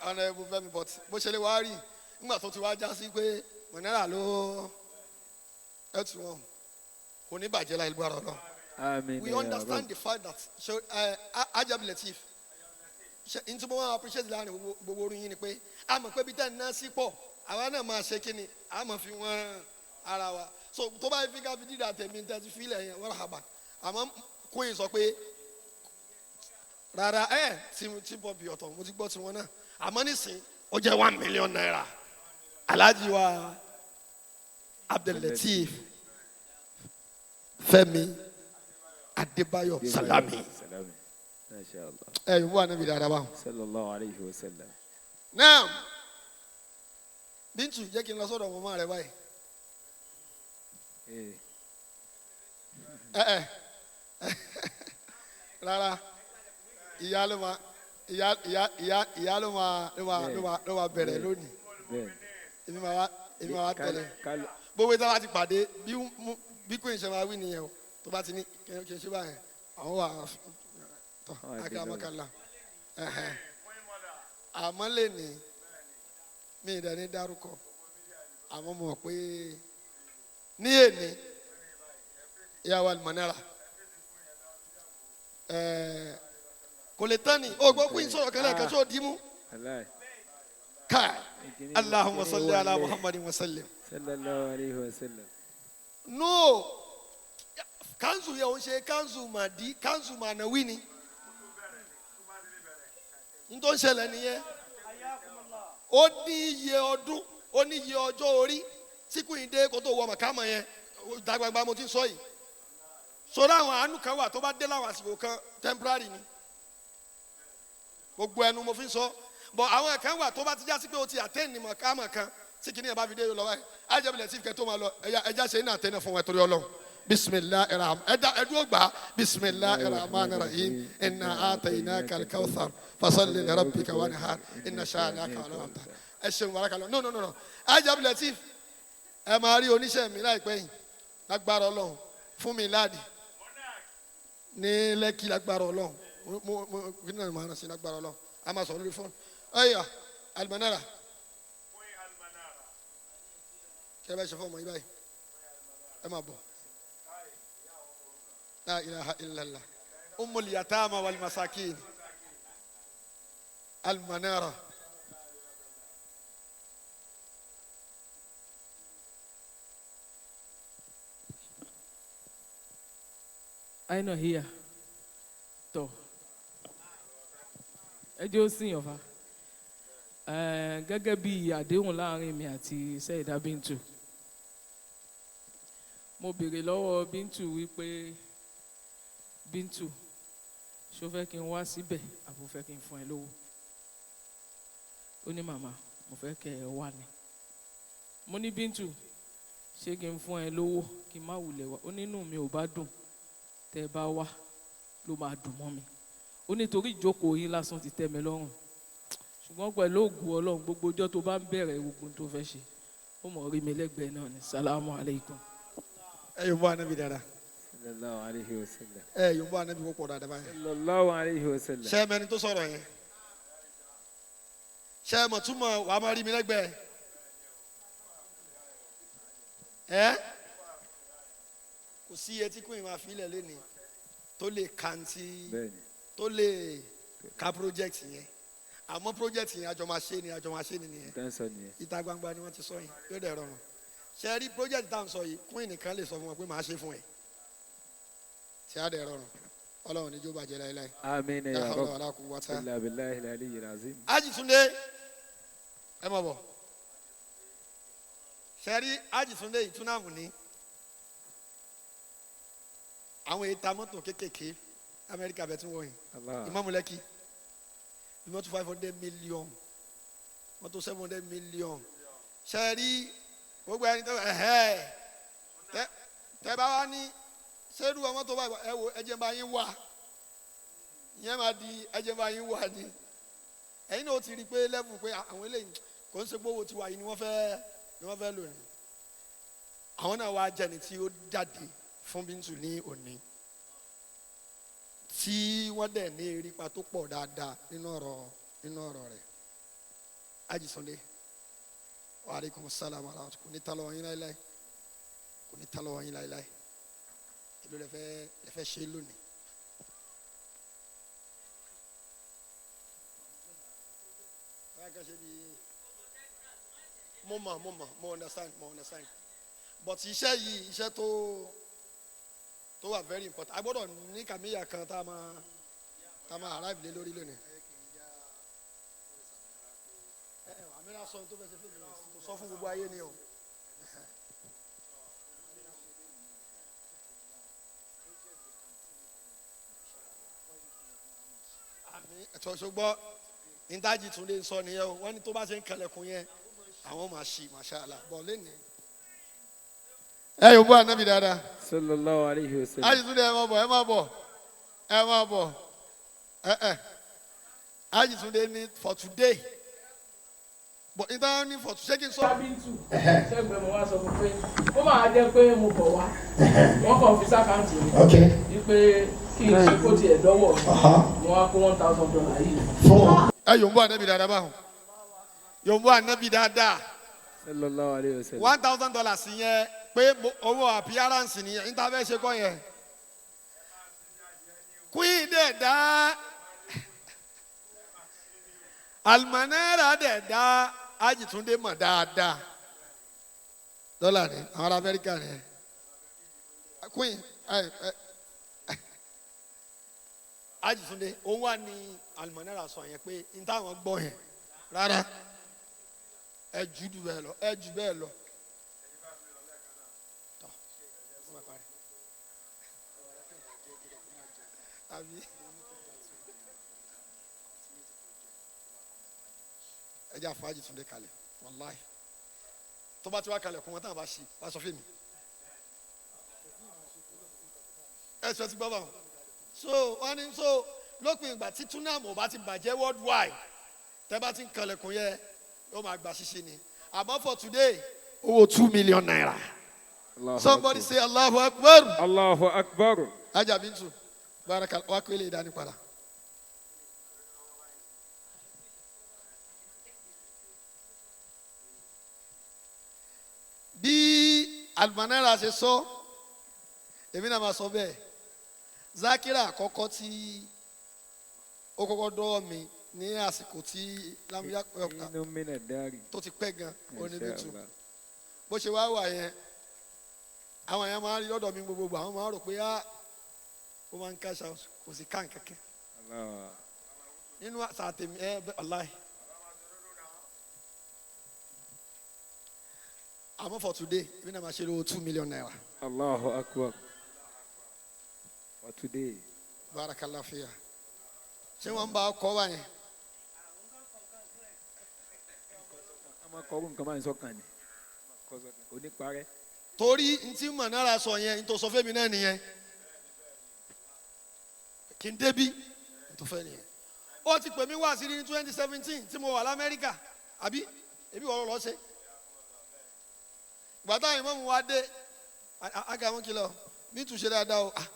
ọ̀nà ẹ̀bùn fẹ́mi, but bó ṣe lè wá rí nígbà tó ti wá já sí pé Mọ̀nàrà ló ẹ̀ tù wọ́n, kò ní bàjẹ́ láì gbára lọ. Amen. We ya understand Rabb. the fact that so Ajab Lateef ṣe n tí mo máa appreciate láàrin gbogbo orin yín ni pé a mọ̀ pé bí tẹ́ ń ná sí pọ̀, àwa náà máa ṣe kí ni a máa fi wọ́n ara wa. So tó bá fi ká fi dídà tẹ̀mí tẹ́ ti filẹ̀ yẹn wọ́n rà bá, àmọ́ Queen sọ pé rárá, ẹ tí bọ̀ bí ọ̀tọ̀, mo ti gbọ́ tiwọn náà, àmọ́ nísìn ó jẹ́ ₦1 million. Alhaji wa Abdul Lateef Fẹ́mi Adébáyọ̀ Salami. Salami. Masha Allah. Ẹ yóò wà níbi dáadáa báwọn. Sallallahu alayhi wa sallam. Now, Bintu, jẹ́ kí n lọ sọ́dọ̀ mọ́mọ́ rẹ báyìí. Eh. Ẹ ẹ, rárá, ìyá ló máa ìyá ìyá ìyá ìyá ló máa bẹ̀rẹ̀ lónìí. Bẹ́ẹ̀. Èmi máa wá tẹ̀lé. Kálọ̀. Gbogbo ìta bá ti pàdé, bí queen ṣe máa wí nìyẹn o. Tó bá ti ní kí n ṣe báyẹn, àwọn wà tọ Àwọn àti akamakala. Àmọ́ lè ní mi ì dẹ̀ ní dárúkọ, àmọ́ mo mọ̀ pé ní èní ìyàwó Almanara kò lè tán ni o gbọ́. Queen sọ̀rọ̀ kan lẹ́ẹ̀kan tó dì í mú. Wallahi. Káì, Allahumma salli ala Muhammadin wa sallim. Sallallahu alayhi wa sallam. No, kanzu yẹ o ń ṣe kanzu màdí, kanzu mànàwí ni n tó ń ṣẹlẹ̀ nìyẹn. Ó ní iye ọdún, ó ní iye ọjọ́ orí tí Queen dé kó tó wọ màkàmọ̀ yẹn. Ìta gbangba mo ti ń sọ yìí. Sọ̀rọ̀ àwọn àánú kan wà tó bá dé láwọn àsìkò kan, temporary ni, gbogbo ẹnu mo fi ń sọ bọ̀. Àwọn kan wà tó bá ti já sí pé o ti attain ní màkàmọ̀ kan, tí kìnìyàn bá fi dé lọ́wọ́ ẹ̀ ajabilẹ̀ tí kẹ́ tó máa lọ, ẹ̀yà ẹja ṣe ní àtẹnà fún wa torí Ọlọ́run. Bisimilahi rahman, ẹ̀dá ẹ̀dúró gbà. Bisimilahi rahman rahim, inna atayinaka alkawthar, fasalli li rabbika wanhar, inna shani'aka wal abtar. Ẹ ṣeun, wàrà no no no no, ajabilẹ̀ tí ẹ máa rí oníṣẹ́ mi láìpẹ́ yìí lágbára Ọlọ́run, fún mi láàdì ní Lẹ́kì lágbára Ọlọ́run. Mo kí ni màá rán sí lágbára Ọlọ́run, a máa sọ̀rọ̀ lórí fóònù. Ẹ̀yà Almanara, kí ẹ bá ṣe fún ọmọ yìí báyìí, ẹ máa bọ̀. La ilaha illallah. Ummul yatama wal masakin. Almanara. Aina here. Tọ. Ẹ jẹ́ ó sìn ọ̀fà. Gẹ́gẹ́ bí àdéhùn láàrin mi àti Sẹ́yìdá Bíntù. Mo béèrè lọ́wọ́ Bíntù wípé Bíntù ṣó fẹ́ kí n wá síbẹ̀ àbò fẹ́ kí n fún ẹ lówó. Ó ní màmá mo fẹ́ kẹ́ ẹ wá ni. Mo ní Bíntù ṣé kí n fún ẹ lówó kí n má wulẹ̀ wá. Ó ní inú mi ò bá dùn tẹ́ ẹ bá wá ló máa dùn mọ́ mi. Ó ní torí ìjókòó yín lásán ti tẹ́ mi lọ́rùn. Ṣùgbọ́n pẹ̀lú ògùn Ọlọ́run gbogbo ọjọ́ tó bá ń bẹ̀rẹ̀ ogun tó fẹ́ ṣe ó mọ̀ rí mi lẹ́gbẹ̀ẹ́ náà ni. Salamu alaykum. Ẹ yóò bọ́ anabi dada. Sallallahu alayhi wa sallam. Ẹ yóò bọ́ anabi púpọ̀ dada báyìí. Sallallahu alayhi wa sallam. Ṣé ẹ mẹ́ni tó sọ̀rọ̀ yẹn? Ṣé ẹ mọ̀ túmọ̀ wàá máa rí mi lẹ́gbẹ̀ẹ́? Ẹ kò sí iye tí queen máa fi ilẹ̀ lẹ́ni tó lè kàǹtì Bẹ́ẹ̀ni. tó lè ka project yẹn, àmọ́ project yẹn àjọ máa ṣe ni àjọ máa ṣe ni nìyẹn. Tán sọ nìyẹn. Ìta gbangba ni wọ́n ti sọ yìí, yóò dẹ̀ rọrùn. Ṣe rí project tá à ń sọ yìí, queen nìkan lè sọ fún wọn pé màá ṣe fún ẹ, tí a dẹ̀ rọrùn. Ọlọ́run ní jó bàjẹ́ láéláé. Àmín La ya hawla Rabb. wala quwwata. Illa billahi al-aliyyil azim. Haji Túndé ẹ mọ̀ bọ̀. Ṣe rí Haji Túndé yìí túnàmù ní àwọn èyí ta mọ́tò kéékèèké Amẹ́ríkà bẹ́ẹ̀ tún wọ̀nyí. Allah. Ìmáàmù Lẹ́kì mọ́tò 500 million, mọ́tò 700 million. Ṣe rí gbogbo ẹni tó ẹ̀hẹ́ tẹ bá wá ní ṣerú ọmọ tó bá ẹ wo ẹjẹ bá yín wá, ìyẹn máa di ẹjẹ bá yín wá ni. Ẹ̀yin náà ó ti rí i pé lẹ́fù pé àwọn eléyìí kò ń ṣe gbówó tiwa yìí ni wọ́n fẹ́ lò ní. Àwọn náà wá jẹni tí ó jáde fún Bíntù ní òní tí wọ́n dẹ̀ ní erípa tó pọ̀ dáadáa nínú ọ̀rọ̀ rẹ̀. Haji Sunday, wa aleykum salaam wa rahmatulah. Kò ní ta lọ́wọ́ yín láéláé, kò ní ta lọ́wọ́ yín láéláé. Èló lẹ fẹ́ ṣe lónìí? Báyà kan ṣe bí mo mọ̀ mo understand but iṣẹ́ yìí iṣẹ́ tó wà very important. A gbọ́dọ̀ ní kàmíyà kan tá a máa arrive lé lórí lónìí. Àmìlá sọ tó fẹ́ ṣe fún mi kò sọ fún gbogbo ayé ni o. Àmì ẹ̀tọ́ ṣùgbọ́n ìtajì tún lè sọ nìyẹn o. Wọ́n ní tó bá ṣe ń kẹlẹ̀kùn yẹn àwọn máa ṣì masha Allah bọ̀ lẹ́nìí. Ẹ yóò bọ́ ànábì dáadáa. Sallallahu alayhi wa sallam. Haji Túndé ẹ máa bọ̀ ẹ máa bọ̀ ẹ máa bọ̀ ẹ ẹ Haji Túndé ní for today but níta ní for today ṣé kí n sọ. Bíntù ṣẹ́gbẹ́ mo wá sọ fún pé ó máa jẹ́ pé mo bọ̀ wá wọ́n kàn fi sákàǹtì mi wípé kí n ṣe kó tiẹ̀ dọ́wọ́ mi mo wá kó $1,000 yìí. Ẹ yóò bọ́ ànábì dáadáa báwọn yóò bọ́ ànábì dáadáa. Sallallahu alayhi wa sallam. $1,000 yẹn pé owó appearance nìyẹn níta fẹ́ ṣe kọ́ yẹn. Queen dẹ̀ dá Almanara dẹ̀ dá Haji Túndé mọ̀ dáadáa. Dọ́là ni àwọn ará Amẹ́ríkà ni Queen Haji Túndé òun wà ní Almanara sọ yẹn pé n táwọn gbọ́ yẹn rárá ẹ jù bẹ́ẹ̀ lọ ẹ jù bẹ́ẹ̀ lọ. Tọ́, ó bá parí. Àbí ẹ jẹ́ àfọ Haji Túndé kalẹ̀ wàláhì tó bá ti wá kalẹ̀ kún wọn táwọn bá ṣe wá sọ fún mi. Ẹ sọ ti gbọ́ bá wọn. So wọ́n ní so lópin ìgbà tí túnàmù bá ti bàjẹ́ worldwide tẹ́ bá ti ń kalẹ̀kùn yẹ yóò máa gba ṣíṣe ni. Àmọ́ for today owó 2 million naira. Allahu Somebody akbar. say Allahu Akbar. Allahu akbar. Haja Bintu baraka wa kwele ìdání padà. Bí Almanara ṣe sọ, èmi náà máa sọ bẹ́ẹ̀. Zakira àkọ́kọ́ tí ó kọ́kọ́ dọ́wọ́ mi ní àsìkò tí lámúyá Inú mina dari. tó ti pẹ́ gan oníbìtú Insha Allah. bó ṣe wá wà yẹn, àwọn èèyàn máa ń rí lọ́dọ̀ mi gbogbogbò, àwọn máa ń rò pé á ó máa ń cash out, kò sí ká nǹkankan Allah. nínú àṣà tèmi ẹ bẹ ọláì. Àmọ́ for today, èmi náà máa ṣe lówó ₦2 million. Allahu akbar. For today. Barakallahu fiya. Ṣé wọ́n ń bá ọkọ̀ wa yẹn? A máa kọ orú nǹkan máa ń sọ́kàn ni. Kọ sọ́kàn. Kò ní parẹ́. Torí ntí mọ̀nára sọ yẹn, ntò sọ fẹ́mi náà nìyẹn, kí n débi ntò fẹ́ nìyẹn. Ó ti pè mí wá sí ní 2017 tí mo wà lamẹ́ríkà, àbí ebi wọ́n lọ ṣe. Ìgbà táwọn ìmọ̀mù wa dé, aga wọn kìlọ̀ mi tún ṣe dáadáa o. Ah,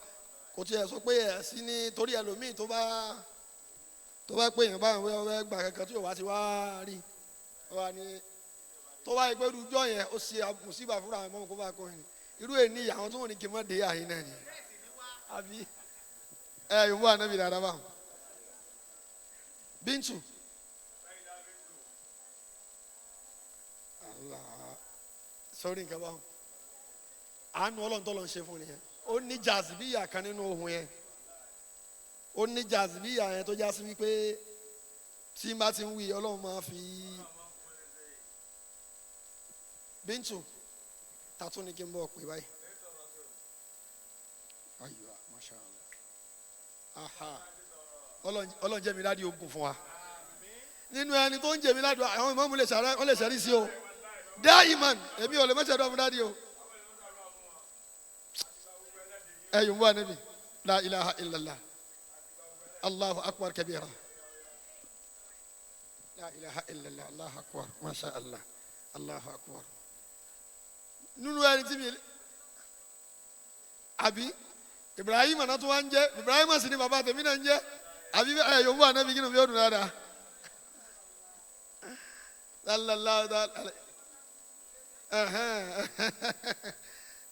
kò tiẹ̀ sọ pé ẹ̀ sí ní torí ẹlòmíì tó bá pé èèyàn báwọn wẹ́ẹ́ gbà kankan tí yóò wá ti wá rí wá ní tó bá yẹ pé irú yẹn ó ṣe mùsíbà fúnra àwọn ọmọ kó bá kọ́ ni irú èyí àwọn tó wọ́n ní kí n má dé àyín náà ni àbí ẹ yòówù ànábì dáadáa báwọn. Bíntù Allah sórí nǹkan báwọn, àánú Ọlọ́run tó lọ ń ṣe fún nìyẹn. Ó ní jàzíbíyà kan nínú ohun yẹn, ó ní jàzíbíyà yẹn tó já sí wípé tí n bá ti ń wí Ọlọ́run máa fi. Bíntù tàtún ni kí n bọ̀ pé báyìí. Ayiwa, masha Allah. Aha, Ọlọ́run jẹ́ mi ládìí ogun fún wa. Nínú ẹni tó ń jẹ́ mi ládìí, àwọn ìmọ̀ọ́mù lè ṣàrẹ́, wọ́n lè ṣàrí sí o. Dáìmán, èmi ò lè mẹ́sẹ̀ dọ́ fún dádì o. Ẹ yòó wá níbi, la ilaha illallah, Allahu akbar kabira. La ilaha illallah, Allahu akbar, masha Allah, Allahu akbar. Nínú ẹni tí mi àbí Ibrahim náà tó wá ń jẹ, Ibrahim sì ni bàbá tèmi náà ń jẹ, àbí ẹ yòówù ànábi kí ni fi ó dùn dáadáa.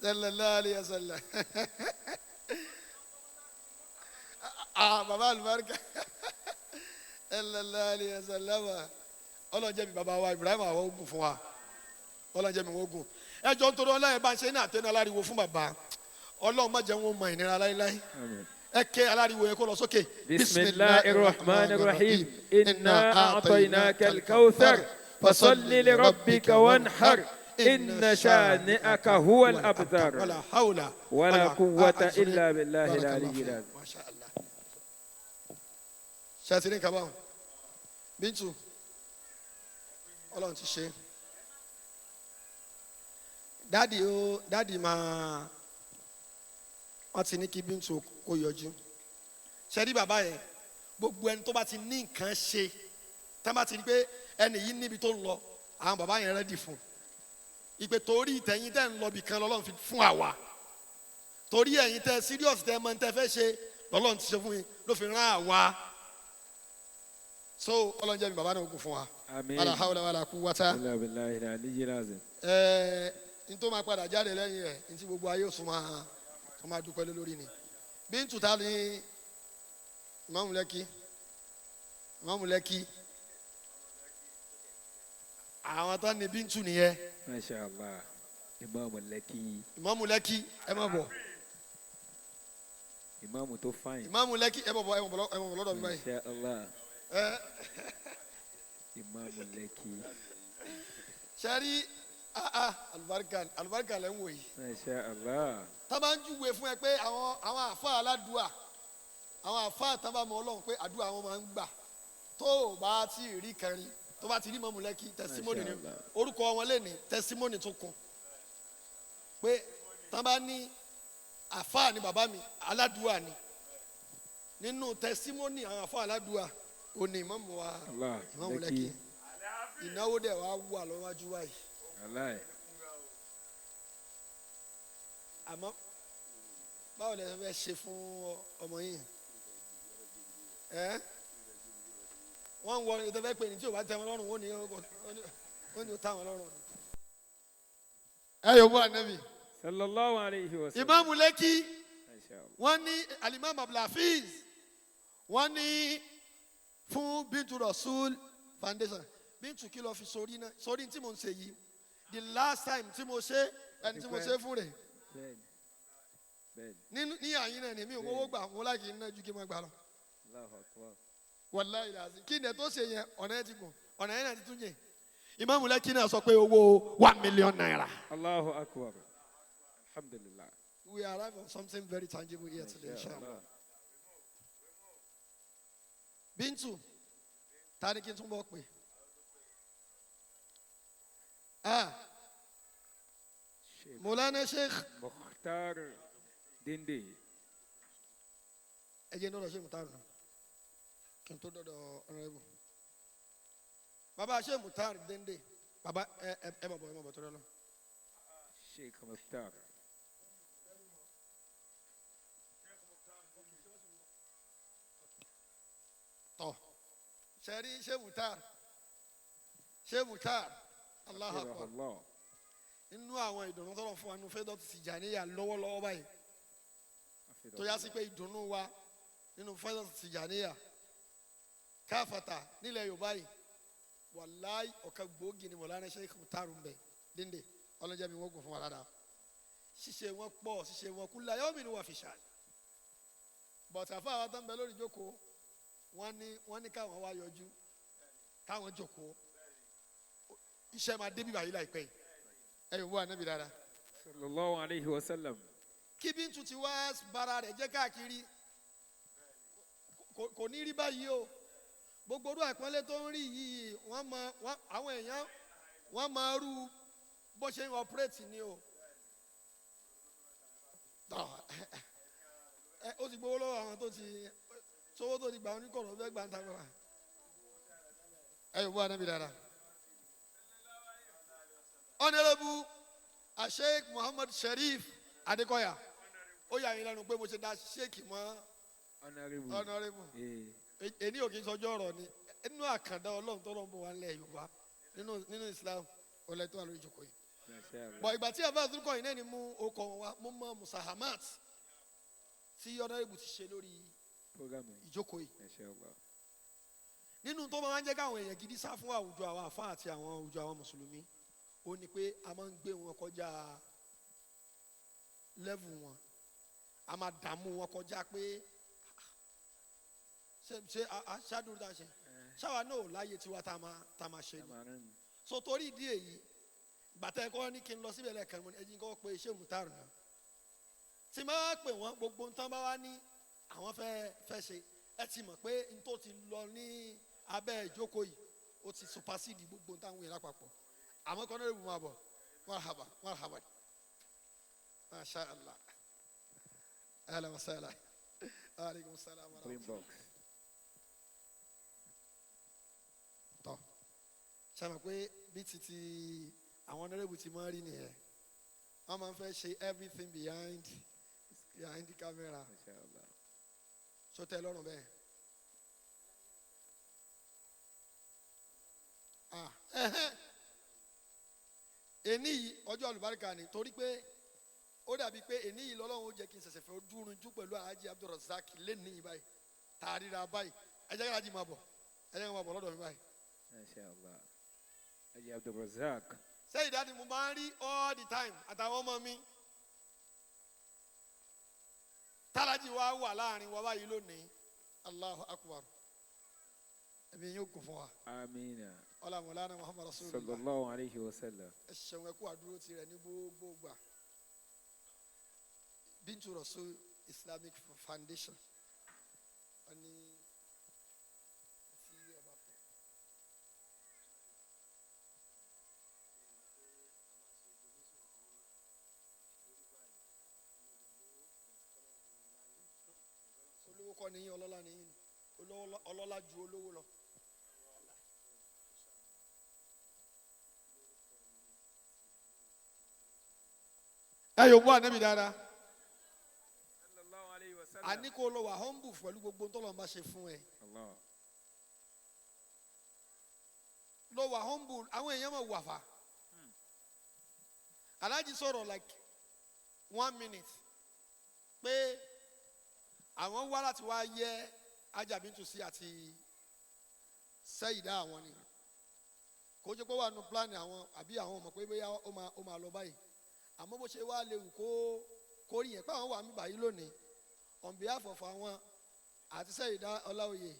Sallallahu alayhi wa sallam. Ah, bàbá àlùbáríkà, sallallahu alayhi wa sallam. Ọlọ́run jẹ́ mi bàbá wa Ibrahim àwọn ogun fún wa, Ọlọ́run jẹ́ mi wọ́n ogun. Ẹ jọ ń torí Ọlọ́run ẹ bá ń ṣe ní àtẹnu aláriwo fún bàbá. Ọlọ́run má jẹ́ wọn mọ ìnira láéláé. Ẹ ké aláriwo yẹn kó lọ sókè. Bismillahir Rahmanir Rahim. Inna a'tainaka al-kawthar. Fasalli li rabbika wanhar. Inna shani'aka huwal abtar. Wala hawla Wala quwwata illa billahil aliyyil azim. Masha Allah. Ṣé ẹ ti ní kaba? Bíntù, Ọlọ́run ti ṣe. Dádì ó dádì máa wọ́n ti ní kí Bíntù kó yọjú. Ṣé rí bàbá yẹn? Gbogbo ẹni tó bá ti ní nǹkan ṣe, tá bá ti rí pé ẹni yìí níbi tó ń lọ, àwọn bàbá yẹn rẹ́dì fún un. Ìpè torí ìtẹ̀yìn tẹ̀ ń lọ bì kan lọ́lọ́run fi fún àwa. Torí ẹ̀yin tẹ́ serious tẹ́ mọ̀ ní tẹ́ fẹ́ ṣe lọ́lọ́run ti ṣe fún yín ló fi rán àwa. So Ọlọ́run jẹ́ mi bàbá náà kún fún wa. Àmín. Wala hawla wala quwwata. Illa billahil aliyyil azim. N tó máa padà jáde lẹ́yìn ẹ̀ n tí gbogbo ayé ò sún máa dúpẹ́ lé lórí ni. Bíntù ta ni Ìmáàmù Lẹ́kì, Ìmáàmù Lẹ́kì, àwọn tó ní Bíntù nìyẹn. Masha Allah. Ìmáàmù Lẹ́kì. Ìmáàmù Lẹ́kì ẹ má bọ̀. Ìmáàmù tó fáyìn. Ìmáàmù Lẹ́kì ẹ má bọ̀, ẹ má bọ̀ lọ́dọ̀ mi báyìí. Masha Allah. Ìmáàmù Lẹ́kì. Sẹ́rí alubarika alubarika lẹ́ ń wò yìí. Masha Allah. Tá bá ń júwe fún ẹ pé àwọn àfa aládùá, àwọn àfa tá bá mọ Ọlọ́run pé àdúrà wọn máa ń gbà, tó o bá ti rí kẹrin tó bá ti rí Ìmáàmù Lẹ́kì tẹsímọ́nì ni orúkọ wọn lè ní tẹsímọ́nì tó kún pé tá bá ní àfa ni bàbá mi aládùá ni, nínú tẹsímọ́nì àwọn àfa aládùá ò ní Ìmáàmù wa Ìmáàmù Lẹ́kì. Ìnáwó dẹ̀ wá wà lọ́wájú wáyìí. Àmọ́ báwo lẹ fẹ́ ṣe fún ọmọ yìí? Ẹ wọ́n ń wọ ní tẹ́fẹ́ pé ní tí o bá tẹ́ wọn lọ́rùn wọ́n ní o tá wọn lọ́rùn. Ẹ yóò bú ànábì. Sallallahu alayhi wa sallam. Ìmáàmù Lẹ́kì. Wọ́n ní Alimam Abdulhafiz, wọ́n ní fún Bintu Rasul Foundation. Bintu, kí ló fi sórí náà sórí tí mo ń ṣe yìí? The last time tí mo ṣe, ẹni tí mo ṣe fún rẹ̀ Bẹ́ẹ̀ni. Bẹ́ẹ̀ni. nínú ní àyín náà ni mi ò mówó gbà mo láì kí n ná ju kí n má gbà lọ. Allahu akbar. Wàláhì làásì kí ni ẹ tó ṣe yẹn, ọ̀nà yẹn ti gùn, ọ̀nà yẹn náà ti tún yẹn. Ìmáàmù Lẹ́kì náà sọ pé owó ₦1 million. Allahu akbar. Alhamdulillah. We arrive on something very tangible here today, inshallah. Bintu, ta ni kí n tún bọ̀ pé? Ah, Sheikh Mọ̀lánà Sheikh Mukhtar Dinde. Ẹ jẹ́ n dọ́dọ̀ Sheikh Mukhtar náà kí n tó dọ́dọ̀ honourable. Bàbá Sheikh Mukhtar Dende, bàbá ẹ ẹ ẹ bọ̀, ẹ bọ̀ tó lọ. Sheikh Mukhtar. Tọ̀ sẹ́rí Sheikh Mukhtar, Sheikh Mukhtar, Allahu Akbar. Allah. Nínú àwọn ìdùnnú tọ́lọ̀ fún wa nínú Faidatu Tijaniyya lọ́wọ́lọ́wọ́ báyìí, tó yá sí pé ìdùnnú wa nínú Faidatu Tijaniyya káfàtà nílẹ̀ Yorùbá yìí, wàláì, ọ̀kan gbòógì ni Mọ̀lánà Sheikh Mukhtar ń bẹ Dende. Ọlọ́jà mi wọ́n gùn fún wa dáadáa. Ṣíṣe wọn pọ̀, ṣíṣe wọn kú láyé omi ni wọ́n fi ṣàì bọ̀tà fún àwọn tó ń bẹ lórí ìjókòó. Wọ́n ní káwọn wá yọjú, káwọn jókòó, iṣẹ́ máa dé bíbá yìí láìpẹ́ yìí. Ẹ yóò wá níbi dáadáa. Sallallahu alayhi wa sallam. Kí Bíntù ti wá bara rẹ̀ jẹ́ káàkiri, kò ní rí báyìí o. Gbogbo orú àpọ́nlé tó ń rí yìí, wọ́n mọ wọ́n àwọn èèyàn wọ́n mọ irú bó ṣe ń operate ni o. Tọ́, ẹ ó ti gbowó lọ́wọ́ àwọn tó ti sowó tó ti gbà wọn ní kọ̀rọ̀ fẹ́ gbà ń ta gbà. Ẹ yóò wá níbi dáadáa. Honourable Sheikh Muhammad Sharif Adekoya, ó yà yín lẹ́nu pé mo ṣe da sheikh mọ́. Honorable. Honourable. Eh. Èní ò kì í sọjọ́ ọ̀rọ̀ ni nínú àkàndá Ọlọ́run tó lọ́n bọ̀ wá nílẹ̀ Yorùbá, nínú Islam ọ̀lẹ́ tó wà lórí ìjókòó yìí. Masha Allah. Bọ̀ ìgbà tí àbá àtúnkọ̀ yìí náà ni mú okọ̀ wọn wá, mo mọ musahamat tí honourable ti ṣe lórí Program yìí. ìjókòó yìí. Masha Allah. Nínú tó máa ń jẹ́ káwọn èèyàn gidi sá fún àwùjọ àwọn àfa àti àwọn àwùjọ àwọn mùsùlùmí, ó ní pé a máa ń gbé wọn kọjá level wọn, a máa dààmú wọn kọjá pé ṣe ṣáàdúró tá a ṣe ṣáwa náà ò láyé tiwa tá a máa ṣe ni. Amaran. So torí ìdí èyí, gbàtà ẹ̀kọ́ ní kí n lọ síbẹ̀ lẹ́ẹ̀kan, mo ní ẹ̀yin kọ́ pé ṣé mùtárù náà tí máa pè wọ́n, gbogbo nǹkan bá wá ní àwọn fẹ́ fẹ́ ṣe, ẹ ti mọ̀ pé n tó ti lọ ní abẹ́ ìjókòó yìí, ó ti supersede gbogbo nǹkan táwọn yẹn lápapọ̀. Àmọ́ kọ́ náà lè máa bọ̀. Marhaba, marhaba, masha Allah, ahlan wa sahlan, aleykum salaam wa Green rahmatulah. box. Tọ́ ṣe mọ̀ pé bí titi àwọn honourable ti máa ń rí nìyẹn, wọ́n máa ń fẹ́ ṣe everything behind the camera. Masha Allah. So tẹ́ lọ́rùn bẹ́ẹ̀. Ah, ẹhẹ́n. Èní yìí ọjọ́ àlùbáríkà ni, torí pé ó dàbí pé èní yìí lọ́lọ́run ó jẹ́ kí n ṣẹ̀ṣẹ̀ fẹ́ dúró pẹ̀lú Alhaji Abdulrasaq lẹ́nìí yìí báyìí tààríra báyìí. Ẹ jẹ́ kí Alhaji máa bọ̀, ẹ jẹ́ kí wọ́n máa bọ̀ lọ́dọ̀ mi báyìí. Masha Allah. Haji Abdulrazak. Sẹ́yìn dáàdi mo máa ń rí all the time àtàwọn ọmọ mi tálájì wa wà láàrin wa báyìí lónìí. Allahu Akbar, ẹ̀mí yóò kún fún wa. Amina. Ọlá Mọ̀lánà Muhammad Rasulullah. Sallallahu alayhi wa sallam. Ẹ ṣeun, ẹ kú àdúró tirẹ̀ ní gbogbo gbà. Bintu Rasul Islamic Foundation, wọ́n ní tí ẹ bá fẹ́. Olówó kọ́ ni yín, ọlọ́lá ni yín ni. Ọlọ́lá ju olówó lọ. Ẹ yóò mú ànábì dáadáa. Sallallahu alayhi wa sallam. Àní kó lọ wà humble pẹ̀lú gbogbo ntọ́lọ́ bá ṣe fún ẹ. Allah. Lọ wà humble, àwọn èèyàn máa wà fà. Aláàjì sọ̀rọ̀ like one minute pé Àwọn wá láti wá yẹ Haja Bintu sí àti Sẹ́yìdá àwọn ni. Kò jẹ́ pé wà nù plan àwọn àbí àwọn mọ̀ pé bóyá ó máa lọ báyìí. Àmọ́ bó ṣe wá léwu kó rí yẹn pé àwọn wà mí báyìí lónìí on behalf of àwọn àti Sẹ́yìdá Ọláoyè,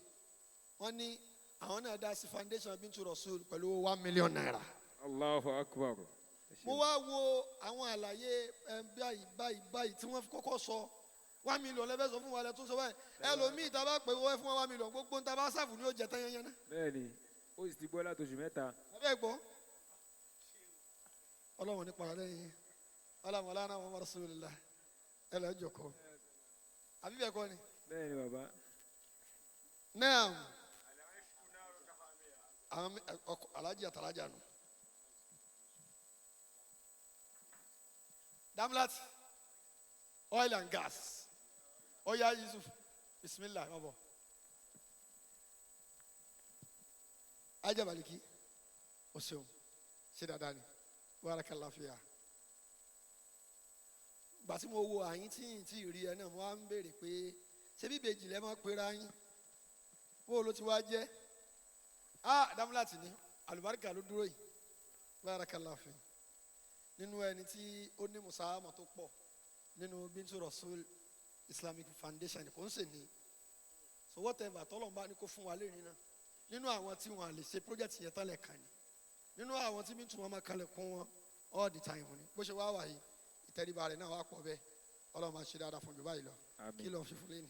wọ́n ní àwọn náà dá sí foundation Bintu Rasul pẹ̀lú 1 million naira. Allahu akbar. Mo wá wo àwọn àlàyé báyìí báyìí báyìí tí wọ́n fi kọ́kọ́ sọ 1 million lẹ́fẹ̀ẹ́ sọ fún wa lẹ́ tó sọ báyìí. Ẹlòmíì tá a bá pè wọ́n fún wa 1 million, gbogbo ń ta bá sáfù ni ó jẹ tán yẹn yẹn náà. Bẹ́ẹ̀ni, ó sì ti gbọ́ láti oṣù 3. Abẹ́ gbọ́, ọlọ́run ní padà lẹ́yìn ọlọ́run ọlọ́run àwọn Rasulullah. Ẹ lọ́ọ́ jòkó, àbí bẹ́ẹ̀ kọ́ ni? Bẹ́ẹ̀ni, bàbá. Náà àwọn ọkọ alájí àtàlájà nù. Damlat Oil and Gas, ọya Yusuf, bisimilah, má bọ̀. Ajá Baliki, o ṣeun, ṣe dáadáa ni, barakallahu fiya. Gbà tí mo wo àyín tí n tí rí ẹ náà, mo wá ń béèrè pé ṣé bí ìbejì lẹ máa pera yín, bó ló ti wá jẹ́? Ah, Damlat ní àlùbáríkà ló dúró yìí, barakallahu fi. Nínú ẹni tí ó ní musahama tó pọ̀ nínú Bintu Rasul Islamic Foundation kò ń sè ní. So whatever tọ́lọ́n bá ní kó fún wa lẹ́rìn náà, nínú àwọn tí wọ́n lè ṣe project yẹn tán lẹ́ẹ̀kan ni, nínú àwọn tí Bintu wọn máa kalẹ̀ kún wọn all the time ni. Bó ṣe wá wà yìí, ìtẹríba rẹ̀ náà wà pọ̀ bẹ́ẹ̀. Ọlọ́run máa ṣe dáadáa fún jù báyìí lọ. Àmín. Kí ló fi fún lẹ́nu.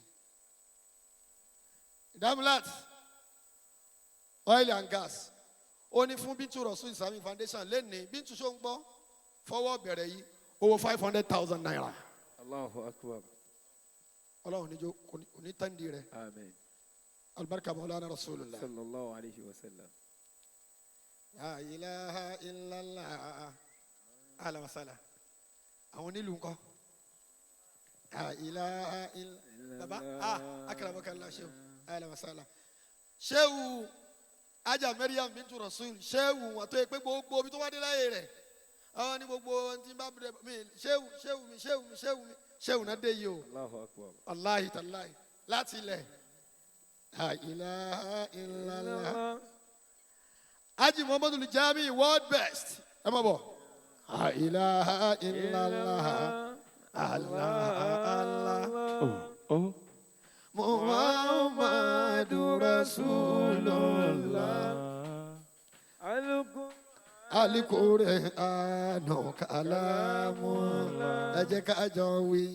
Damlat Oil and Gas, ó ní fún Bintu Rasul Islamic Foundation lẹ́nìí, Bintu ṣó ń gbọ́, fọwọ́ bẹ̀rẹ̀ yìí, owó 500,000 naira. Allahu akbar. Ọlọ́run níjó kò ní tán di rẹ̀. Àmín. Alibarika Maulana Rasulullah. Sallallahu alayhi wa sallam. La ilaha illallah, ahlan wa sahlan. Àwọn onílù ńkọ́? La ilaha illallah. Baba, ah, akramakallah, ṣeun, ahlan wa sahlan. Ṣéwù Ajá Mariam Bintu Rasul, ṣéwù wọn tó yẹ pé gbogbo omi tó wá dé láyé rẹ̀, àwọn ní gbogbo ohun tí ń bá bẹ̀rẹ̀ mi, ṣéwù, ṣéwù mi, ṣéwù mi, ṣéwù mi, ṣéwù náà dé yìí o. Allahu akbar. Wàláhi tàláhi láti ilẹ̀. La ilaha illallah. Haji Muhammadu Jami, world best, ẹ má bọ̀. La ilaha illallah, Allah Allah, Muhammadu Rasulullah. Alikure anu kalamu, ẹ jẹ́ ká jọ wí.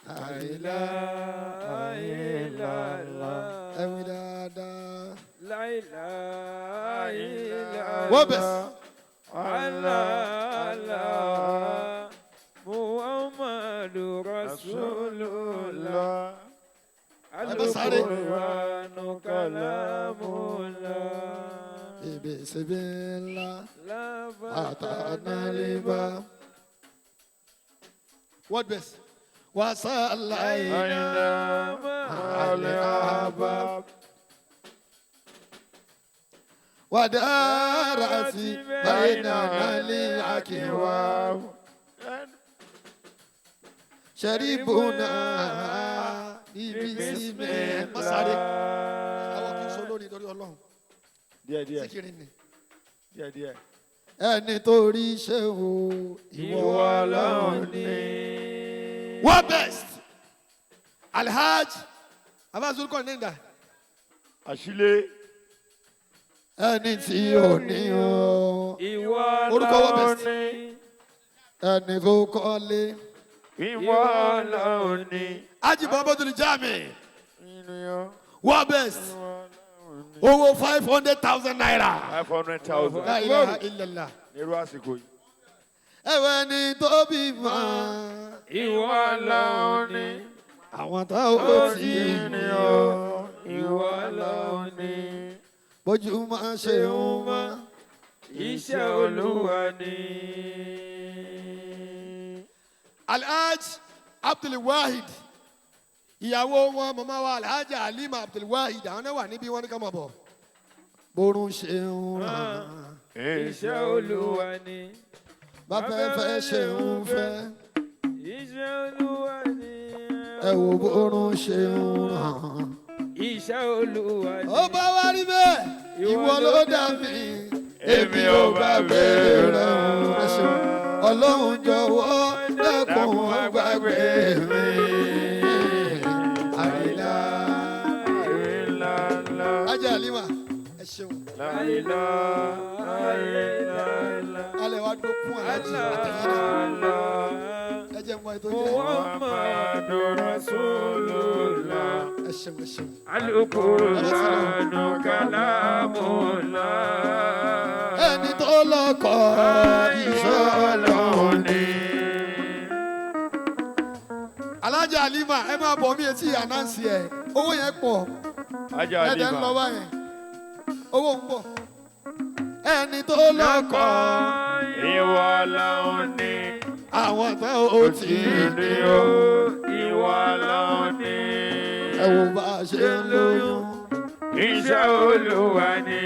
La ilaha illallah. Ẹ wí dáadáa. La ilaha illallah. World best. Allah Allah. Muhammadu Rasulullah. Ẹ bá sáré. Al-Qur'anu kalamullah. Ibi sibila. La Atanaliba. World best. Wasalaina al-ahbab. Wadarati bainana al-akiwab. Sharibuna ibi sibila. Má sáré. Àwọn kì í sọ lórí torí Ọlọ́run. Díẹ̀ díẹ̀. Síkìrì ni. Díẹ̀ díẹ̀. Ẹni tó rí ṣe o, ìwọ Ìwọ Ọlọ́run ló ni. ní. World best. Alhaj Abazul Kọ́ndéńdà. Àṣìlẹ̀. Ẹni tí ò ní o. Ìwọ Orúkọ ló world best. ní. Ẹni tó kọ́lé. Ìwọ ló ní. Haji Muhammadu Jami. World best. Owó 500,000 naira. 500,000. La ilaha illallah. Nírú àsìkò yìí. Ẹ̀wẹ̀ ni tó bímọ. Ìwọ ló ní. Àwọn tó ó ti ní o. Ìwọ ló ní. Bójúmọ́ ṣe ń mọ́. Iṣẹ́ Olúwa ni. Alhaj Abdulwahid, ìyàwó wọn, màmá wa Alhaji Halima Abdulwahid, àwọn náà wà níbí, wọn ní ká máa bọ̀. Borun ṣe ń ràn. Iṣẹ́ Olúwa ni. Báfẹ́fẹ́ ṣe ń fẹ́. Iṣẹ́ Olúwa ni. Ẹ wo bórun ṣe ń ràn. Iṣẹ́ Olúwa ni. Ó bá wá rí bẹ́ẹ̀, ìwọ ló dá mi, èmi ò gbàgbé rẹ o. Ẹ ṣeun. Ọlọ́run jọ̀wọ́ dákun má gbàgbé mi. Àyìnlá. Ajá Halima, ẹ ṣeun. Alẹ́ wa dókun aláàjì àtẹ̀yìn náà. Ẹ jẹ́ mọ ètò jẹ́. Muhammadu Rasulullah. Ẹ ṣeun, ẹ ṣeun. Al-Qur'anu kalamullah. Ẹni tó lọ́kọ̀ ìṣọ́ Ọlọ́run ni. Alájà Halima, ẹ máa bọ̀ mí etí ànáǹsì ẹ̀. Owó yẹn pọ̀. Ajá Ẹ̀dẹ̀ ń lọ Halima. báyẹn. Owó ń bọ̀. Ẹni tó lọ́kọ̀ Ìwọ lọ́hun ni. àwọn tán ó ti ní o. Ìwọ lọ́hun ni. Ẹ wo bá a ṣe ń lóyún. Iṣẹ́ Olúwa ni.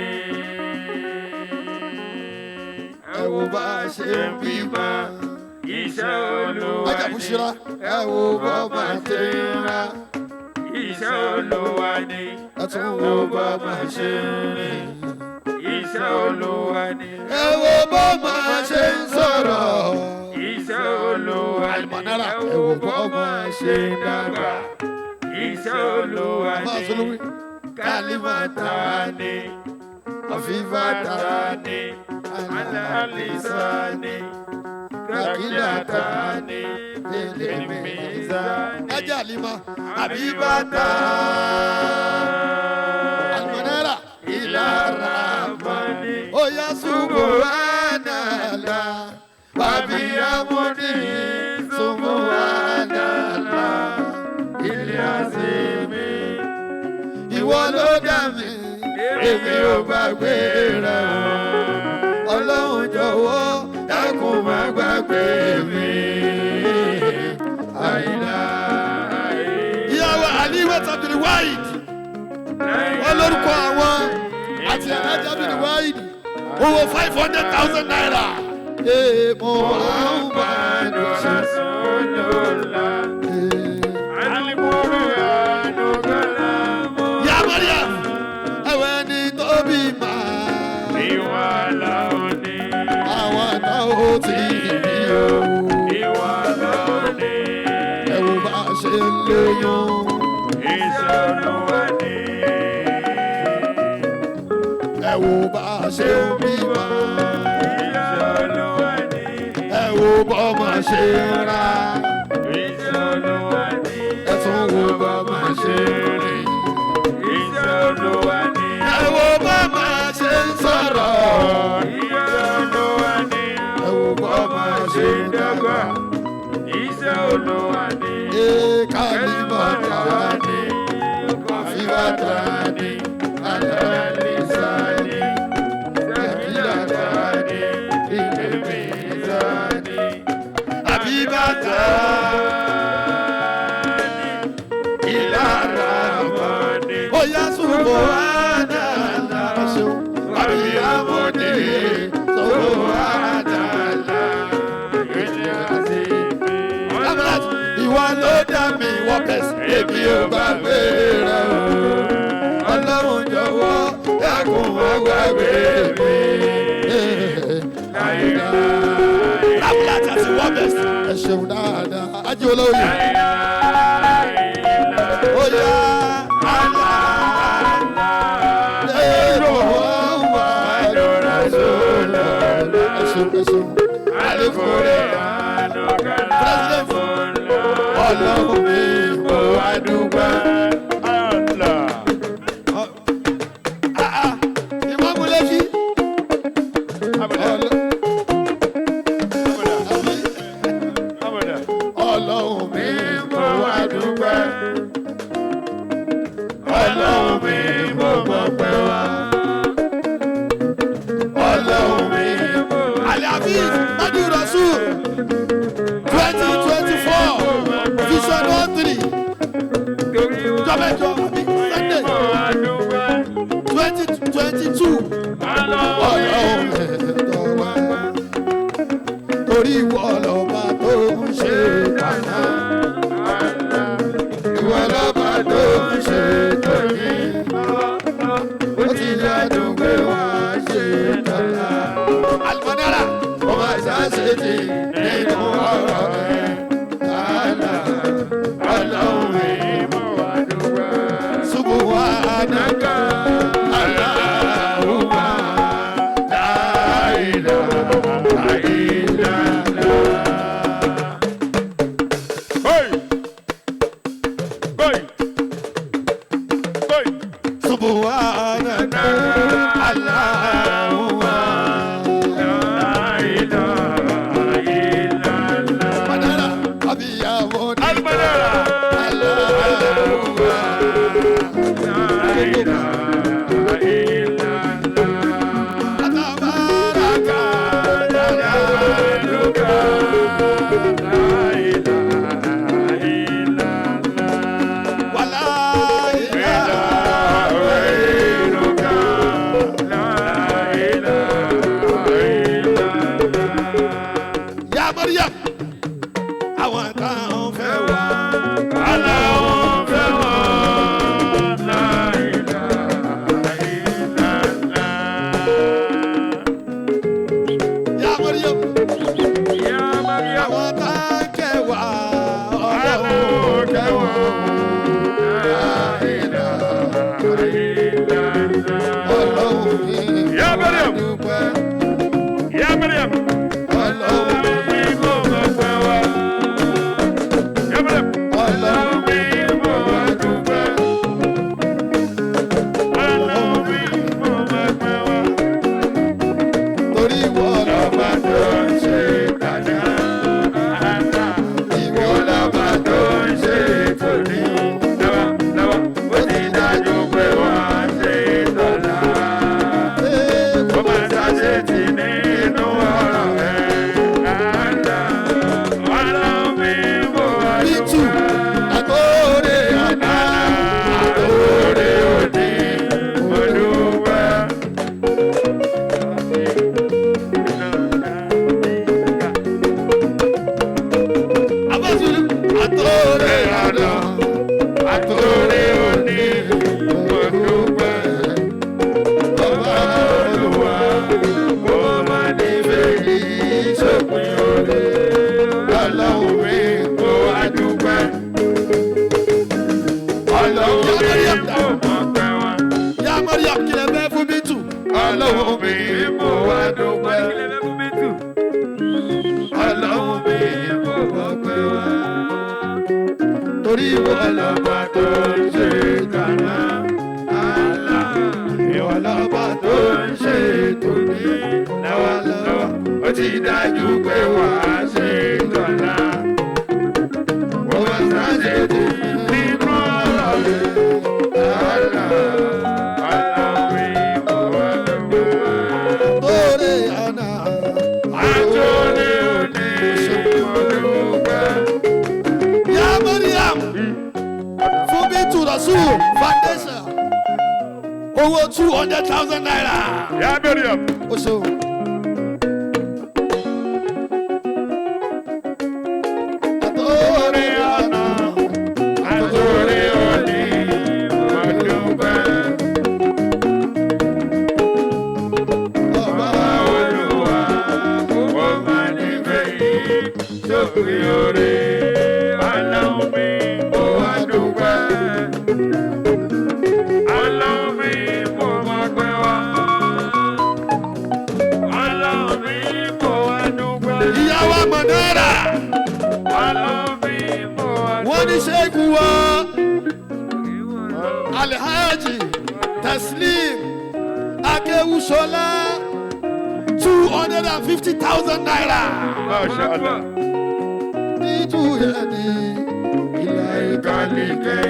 Ẹ wo bá a ṣe ń bímọ. Iṣẹ́ Olúwa ni. Ajá Bùṣírà, ẹ wo bọ́mọ ṣe ń ra. Iṣẹ́ Olúwa ni. Ẹ tún wo bọ́mọ ṣe ń rìn. Iṣẹ́ Olúwa ni. Ẹ wo bọ́mọ ṣe ń sọ̀rọ̀. Iṣẹ́ Olúwa ni. Àlùmọ̀nára, ẹ wo bọ́mọ ṣe ń dàgbà. Iṣẹ́ Olúwa Bá a ni. sọ lórí. Kálímàtà ni. Àfífàtà Ni. Alálìsá ni. Kàkílàtà ni. Èlèmísà ni. Ajá Halima, Àbíbátà. Àlùmọ̀nára, ìlara. Mani. Oya subhanallah, wàbí amúni subhanallah, Ilé àzìmí. Ìwọ ló dá mi, èmi ò gbàgbé rẹ o. Ọlọ́run jọ̀wọ́ dákun má gbàgbé mi. Àyìnlá. Ìyàwó Aliwa Abdul Wahid, wọ́n lórúkọ àwọn àti Alhaji Abdul Wahid, owó ₦500,000. Ee, mo máa ń bá a dùn sí. Rasulullah. Al-Qur'anu kalamu. Ya Mariam, ẹ̀wẹ̀ ni tó bí máa. Ìwọ lọ́hun ni. Àwọn náà ó ti bí o. Ìwọ lọ́hun ni. Ẹ wo bá a ṣe ń lóyún. Iṣẹ́ Olúwa ni. Ẹ wo bá a ṣe ń bímọ. Iṣẹ́ Olúwa ni. Ẹ wo bọ́mọ ṣe ń ra. Iṣẹ́ Olúwa ni. Ẹ tún wo bọ́mọ ṣe ń rìn. Iṣẹ́ Olúwa ni. Ẹ wo bọ́mọ ṣe ń sọ̀rọ̀. Iṣẹ́ Olúwa ni. Ẹ wo bọ́mọ ṣe ń dàgbà. Iṣẹ́ Olúwa ni. Ee, kálímọ̀tà ni, kọfíbàtà ni, alálìsá ni, kàkílàtà ni, ìlèmísà ni, àbíbàtà ni, ìlara Mani. Oya subhanallah, ṣeun, àbíyámọ́dé, subhanallah. Ìwọ ló dá mi, ìwọ bẹ̀sì, èmi ò gbàgbé rẹ o. Ọlọ́run jọ̀wọ́ dákun má gbàgbé mi. Rábìlàtì àti wọ́n bẹ̀sì. Ẹ ṣeun dáadáa, Ajé olóyè. Ó yá àlá lérò wọ́n wà lọ́rọ̀ sọ́lá. Ẹ ṣeun, ẹ ṣeun. Alukore President Ọlọ́run mi mo wá dúpẹ́. Allah. Ìmọ̀mù Lẹ́kí. Abada. Abada. Ọlọ́run mi mo wá dúpẹ́. Ọlọ́run mi mo mọ̀ pé wá. Ọlọ́run mi. Alhafiz Madu Rasul 2024 Vision 13 Jọ́mẹ́jọ àbí Sunday 2022. Ọlọ́run mi tọ́ wá. Torí ìwọ lọ́ba tó ń ṣe kàná. Subhanaka Allahumma la ilaha illallah. Hey! Hey! Hey! Subhanaka Allahumma La ilaha illallah. Manara abiyamo ni Almanara. Allahumma La ilaha illallah. Tabaraka Jalaluka. La ilaha illallah. wala ilaha Ghayruka. La ilaha illallah. Ya Maryam àwọn táwọn fẹ́ wá Aláwọ̀ fẹ́ wọ́n. La ilaha illallah. Ya Maryam Ya Maryam. àwọn táwọn kẹ́ wá ọlọ́run kẹ́ wọ́n ọlọ́run mi Ya Maryam. dúpẹ́ Ya Maryam. ọlọ́run Ya Maryam. ọlọ́run torí ìwọ lọ́ba tó ń ṣe tàdá ìwọ lọ́ba tó ń ṣe tòní Ó máa ṣàṣe tì nínú ọ̀rọ̀ ẹ̀. Àlá, àlá mi bò wá bítù àtòrè àná Àtòrè òní, mo dúpẹ́. abọ́sùlù àtòrè àná Àtòrè òní, mo dúpẹ́. ọba Olúwa, kó má ní fèyí sópin òde. ọlọ́run Mi kó wá dúpẹ́. Ọlọ́run mi kò mọ̀ pẹ́ wá. Ya Maryam kìlẹ̀ bẹ́ẹ̀ fún bítù Ọlọ́run mi mo wá dúpẹ́. Ọlọ́run mi mo mọ̀ pẹ́ wá. torí ìwọ Ọlọ́ba tó ń ṣe kàná. Àlá ìwọ lọ́ba tó ń ṣe tòní. Lọ́wọ́lọ́wọ́ ó ti dájú pé wàá ṣe tọ̀la. Wọ́n máa ṣàṣe tì nínú ọ̀rọ̀ mi. Àlá Ọlọ́run mi mo wá dúpẹ́. àtòrè àná Àtòní òní mo dúpẹ́. Ya Maryam fún bítù Rasul foundation owó 200,000 naira. Ya Maryam. O ṣeun. Àtòrè àná Àtòrí òní mo dúpẹ́. ọba Olúwa, mo máa nífẹ̀ẹ́ yìí sópin oore. Ọlọ́run mi, mo wá dúpẹ́. Ọlọ́run mi, mo máa pẹ́ wá. Ọlọ́run mi, mo wá dúpẹ́. ìyàwó Mọ̀nẹ́rà Ọlọ́run mi, mo wá wọ́n ní ṣẹ́gun wa Alhaji Taslim Akewusola 250,000 naira. Masha Allah. Títú yẹn ni ilẹ̀ Ìkàlìkẹ́.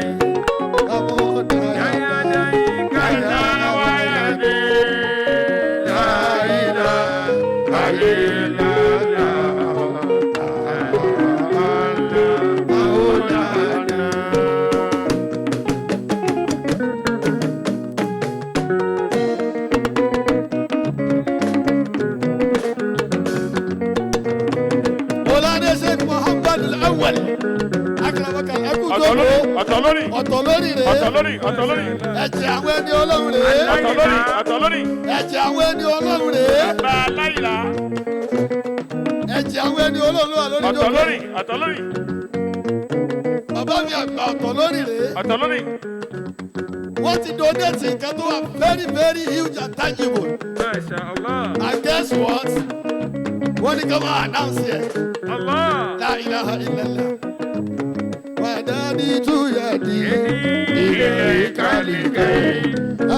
ìkàmọ́ náírà. Mọ̀lánà Sheikh Muhammad Al-Awwal akramaka ẹkú jókòó Ọ̀tọ̀ lórí, ọ̀tọ̀ lórí rèé ọ̀tọ̀ lórí, ọ̀tọ̀ lórí, ẹ̀jẹ̀ àwọn ẹni ọlọ́run rèé ọ̀tọ̀ lórí, ọ̀tọ̀ lórí. ẹ̀jẹ̀ àwọn ẹni ọlọ́run rèé Bàbá aláìlá, ẹ̀jẹ̀ àwọn ẹni ọlọ́run ló wà lórí ọ̀tọ̀ jókòó lórí, ọ̀tọ̀ lórí, bàbá mi àgbà ọ̀tọ̀ lórí rèé ọ̀tọ̀ lórí. Wọ́n ti donate nǹkan tó wà very very huge and tangible. Masha Allah. And guess what? Wọ́n ní ká máa announce yẹ. Allah. La ilaha illallah. Wàdání túyàdí ilé ìkàlìkẹ́.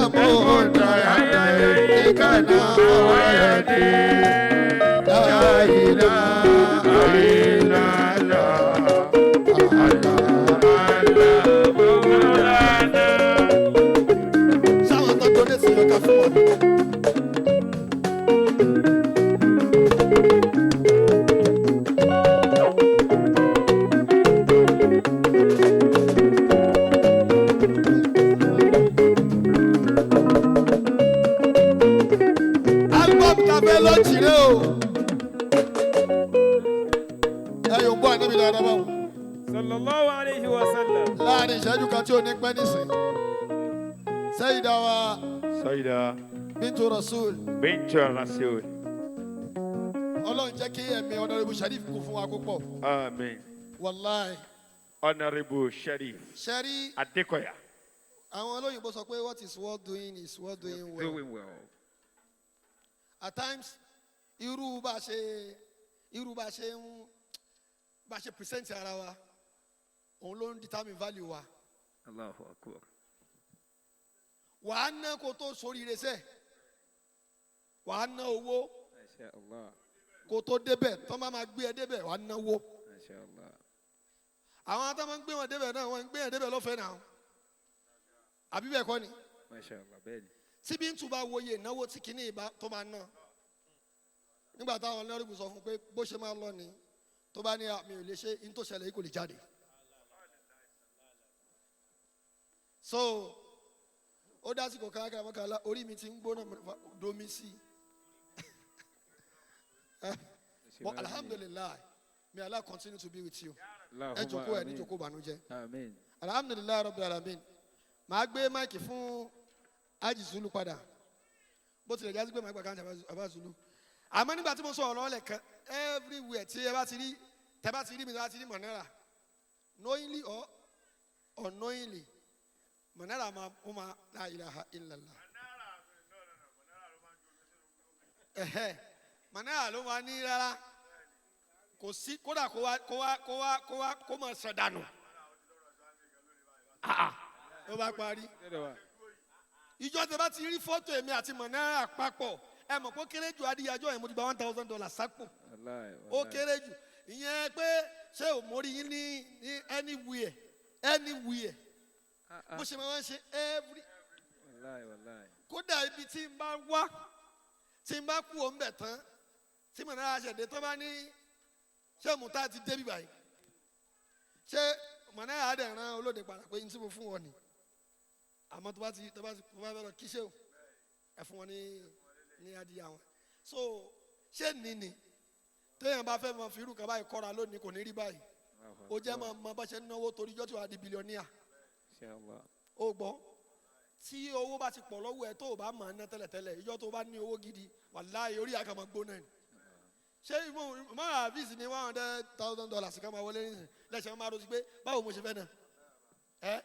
Amóhùndà ìkànnà wáyàdí. La ilaha illallah. Maulana. Sáwọn tó donate yẹn ká fún wọn. Album tàbí lọ́ọ̀tì rẹ o. Ẹ yóò gbọ́ ànábì dáadáa báwo. Sallallahu alayhi wa sallam. Láàrin ìṣẹ́jú kan tí ò ní pẹ́ nísìn. Sayyida wa Sayyida Bintu Rasul. Bintu Rasul. Ọlọ́run jẹ́ kí ẹ̀mí Honorable Sharif kún fún wa púpọ̀. Amen. Wàláì. Honorable Sharif Ṣẹ́rí Adekoya. àwọn olóyìnbó sọ pé what is worth doing is worth doing well. Doing well. At times, irú bá ṣe ń bá ṣe present ara wa, òun ló ń determine value wa. Allahu akbar. Wàá ná kó tó sóríire sẹ́, wàá ná owó Masha Allah. kó tó débẹ̀, tó máa ma gbé ẹ débẹ̀, wàá náwó. Masha Allah. Àwọn tó máa ń gbé wọn débẹ̀ náà, wọ́n ń gbé ẹ débẹ̀ lọ́fẹ̀ẹ́ náà, àbí bẹ́ẹ̀ kọ́ ni? Masha Allah. Bẹ́ẹ̀ni. Tí bí ń tún bá wòye ìnáwó tí kìíní ìbá tó máa ná nígbà táwọn ọlọ́rìbù sọ fún pé bó ṣe máa lọ ni, tó bá ní àmì ò lè ṣe in tó ṣẹlẹ̀ yìí, kò lè jáde. So ó dásìkò káàkiri àmọ́kànlá, orí mi ti ń gbóná domi sí i, but alhamdulillahi, may Allah continue to be with you. Ẹ jókòó, ẹ ní jókòó bànújẹ́. Amen. Alhamdulillahi rabbil alamin. Màá gbé mic fún Haji Zulu padà, bó tilẹ̀ jásí pé màá gbà káńtì àbá Zulu. Àmọ́ nígbà tí mo sọ ọ̀rọ̀ ọ̀lẹ̀ kan, everywhere tí ẹ bá ti rí, tẹ bá ti rí mi, tẹ bá ti rí Mọ̀nẹ́rà, knowingly or unknowingly, Mọ̀nẹ́rà máa ó máa la ilaha illallah. Ẹ̀hẹ́, Mọ̀nẹ́rà ló máa ní rárá, kò sí, kódà kó wá kó wá kó wá kó wá kó máa sọ dànù ló bá parí. Ìjọ tẹ bá ti rí fọ́tò èmi àti Mọ̀nẹ́rà papọ̀, ẹ mọ̀ pé ó kéré jù, adíyàjọ́ yẹn mo ti gba $1,000 sápò. Ó kéré jù ìyẹn pé ṣé ò mórí yín ní anywhere anywhere, bó ṣe máa ń ṣe every kódà ibi tí n bá wá, tí n bá kú òun bẹ̀ tán, tí Mọ̀nẹ́rà ṣẹ̀dẹ̀ tó bá ní ṣé mùtá ti débi báyìí, ṣé Mọ̀nẹ́rà dẹ̀ rán olóde padà pé n tí mo fún wọn ni. Àmọ́ tó bá ti tó bá fẹ́ lọ kí ṣé o ẹ fún wọn ní adìyẹ àwọn. So ṣé ní téèyàn bá fẹ́ mọ fírù kan báyìí kọ́ra lónìí, kò ní rí báyìí. Ó jẹ́ mọ mọ bá ṣe ń náwó torí ijọ́ tí wàá di billionaire. Ó gbọ́, tí owó bá ti pọ̀ lọ́wọ́ ẹ, tó o bá mọ̀ ọ́n ná tẹ́lẹ̀tẹ́lẹ̀, ijọ́ tó o bá ní owó gidi, wàláhì, orí àkàmọ́ gbóná ni. Ṣé ìmọ̀ àfíìsì ní $100,000 ká máa wọlé nísìnyí lẹ́sẹ̀ máa ro sí pé báwo mo ṣe fẹ́ náà ẹ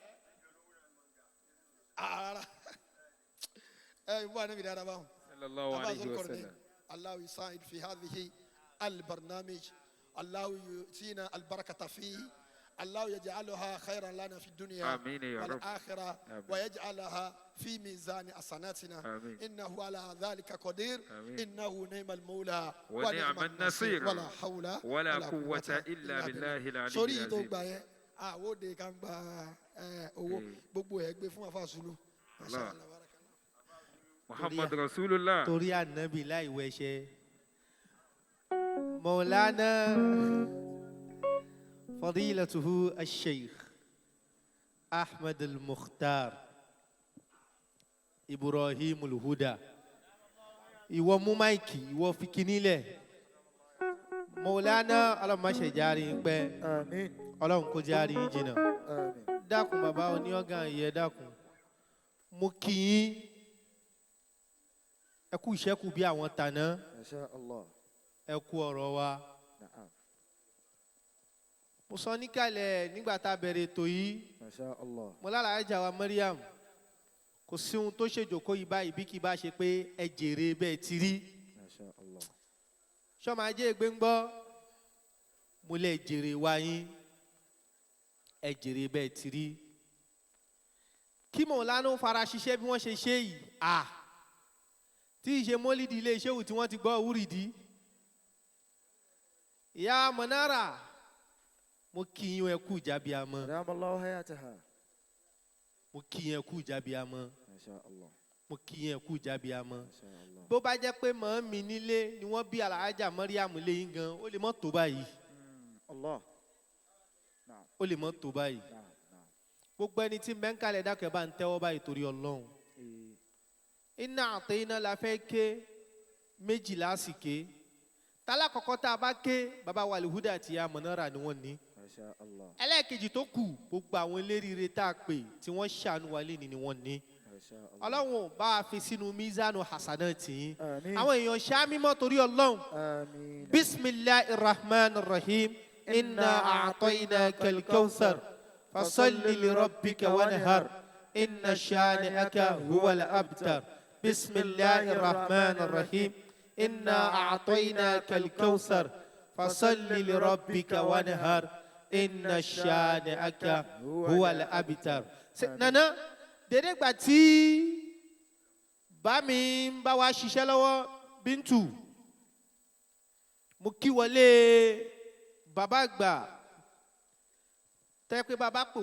rárá ẹ ìbú ànábì dáadáa báwọn. Sallallahu alayhi wa sallam. الله يساعد في هذه البرنامج، الله يؤتينا البركة فيه، الله يجعلها خيرا لنا في الدنيا آمين يا رب. والآخرة آمين. ويجعلها في ميزان حسناتنا. آمين. إنه على ذلك قدير. آمين. إنه نعم المولى ونعم النصير. ولا حول ولا قوة إلا بالله العلي Sórí yìí tó العظيم. gbà yẹn, àwòde kan gba owó gbogbo ẹ gbé fún afa Zulu. Masha Allah. Allah, barakallah. Muhammad Rasulullah. Torí ànábì láì wẹṣẹ. Mọ̀lánà Fadilatuhu Asheikh Ahmed Al-Mukhtar Ibrahim Al-Huda. Ìwọ mú mic, ìwọ fi kíní lẹ̀. Mọ̀lánà, ọlọ́mọṣẹ́ járe ń pẹ́. Àmín. Ọlọ́run kó járe yín jìnnà. Àmín. Dákun, bàbá oníọ̀gàn yẹ, dákun. Mo kí yín. Ẹ kú ìṣẹ́kù bí àwọn tàná. Masha Allah. Ẹ kú ọ̀rọ̀ wa. Na'am. Mo sọ níkàlẹ̀ nígbà tá a bẹ̀rẹ̀ ètò yìí. Masha Allah. Mo lálàájà wa Mariam. Kò sí ohun tó ṣèjòkó yìí báyìí bí kì í bá ṣe pé ẹ jèrè bẹ́ẹ̀ ti rí. Masha Allah. Sọmọ ajé ègbé ń gbọ́, mo lè jèrè wa yín, ẹ jèrè bẹ́ẹ̀ ti rí. Kí Mọ̀lánà fara ṣiṣẹ́ bí wọ́n ṣe ṣe yìí, à tí ì ṣe mólídìí ilé iṣẹ́ òwú tí wọ́n ti gbọ́ wúrìdì. Ìyá Mọ̀nára, mo kí yín, ẹ kú ìjábí amọ́. Adamallahu hayataha. Mo kí yín, ẹ kú ìjábí amọ́. Masha Allah. Mo kí yín, ẹ kú ìjábí amọ́. Masha Allah. Bó bá jẹ́ pé màámi nílé ni wọ́n bí Alhaja Mariam léyìn gan, ó lè mọ́ tó báyìí. Allah. Naam. Ó lè mọ́ tó báyìí. Naam. Naam. Gbogbo ẹni tí mẹ́ńkàlẹ̀ dákẹ́ bá ń tẹ́wọ́ báyìí torí Ọlọ́run. Iná àti iná la fẹ́ ké, méjìlá sì ké. Tálákọ̀ọ́kọ́ tá a bá ké, baba Wàlíhúdà àti ìyá Mọ̀nára ni wọ́n ní. Masha Allah. Ẹlẹ́ẹ̀kejì tó kù, gbogbo àwọn eléríire tá a pè tí wọ́n ṣàánú wa léni ni wọ́n ní. Masha Allah. Ọlọ́run ò bá a fi sínú mízánù hasana tì í. Àmín. Àwọn èèyàn ṣá mímọ́ torí Ọlọ́run. Àmín. Bisimilahi rahman rahim, inna a'tayna kalkawthar, fasalli li rabbika wanhar, inna shani'aka huwal abtar. Bisimilahi rahman rahim, inna a'tayna kalkawthar, fasalli li rabbika wanhar, inna shani'aka huwal abtar. Nana dédé gbà tí bá mi ń bá wa ṣiṣẹ́ lọ́wọ́, Bíntù, mo kí wọlé bàbá àgbà tẹ́ pé bàbá pè.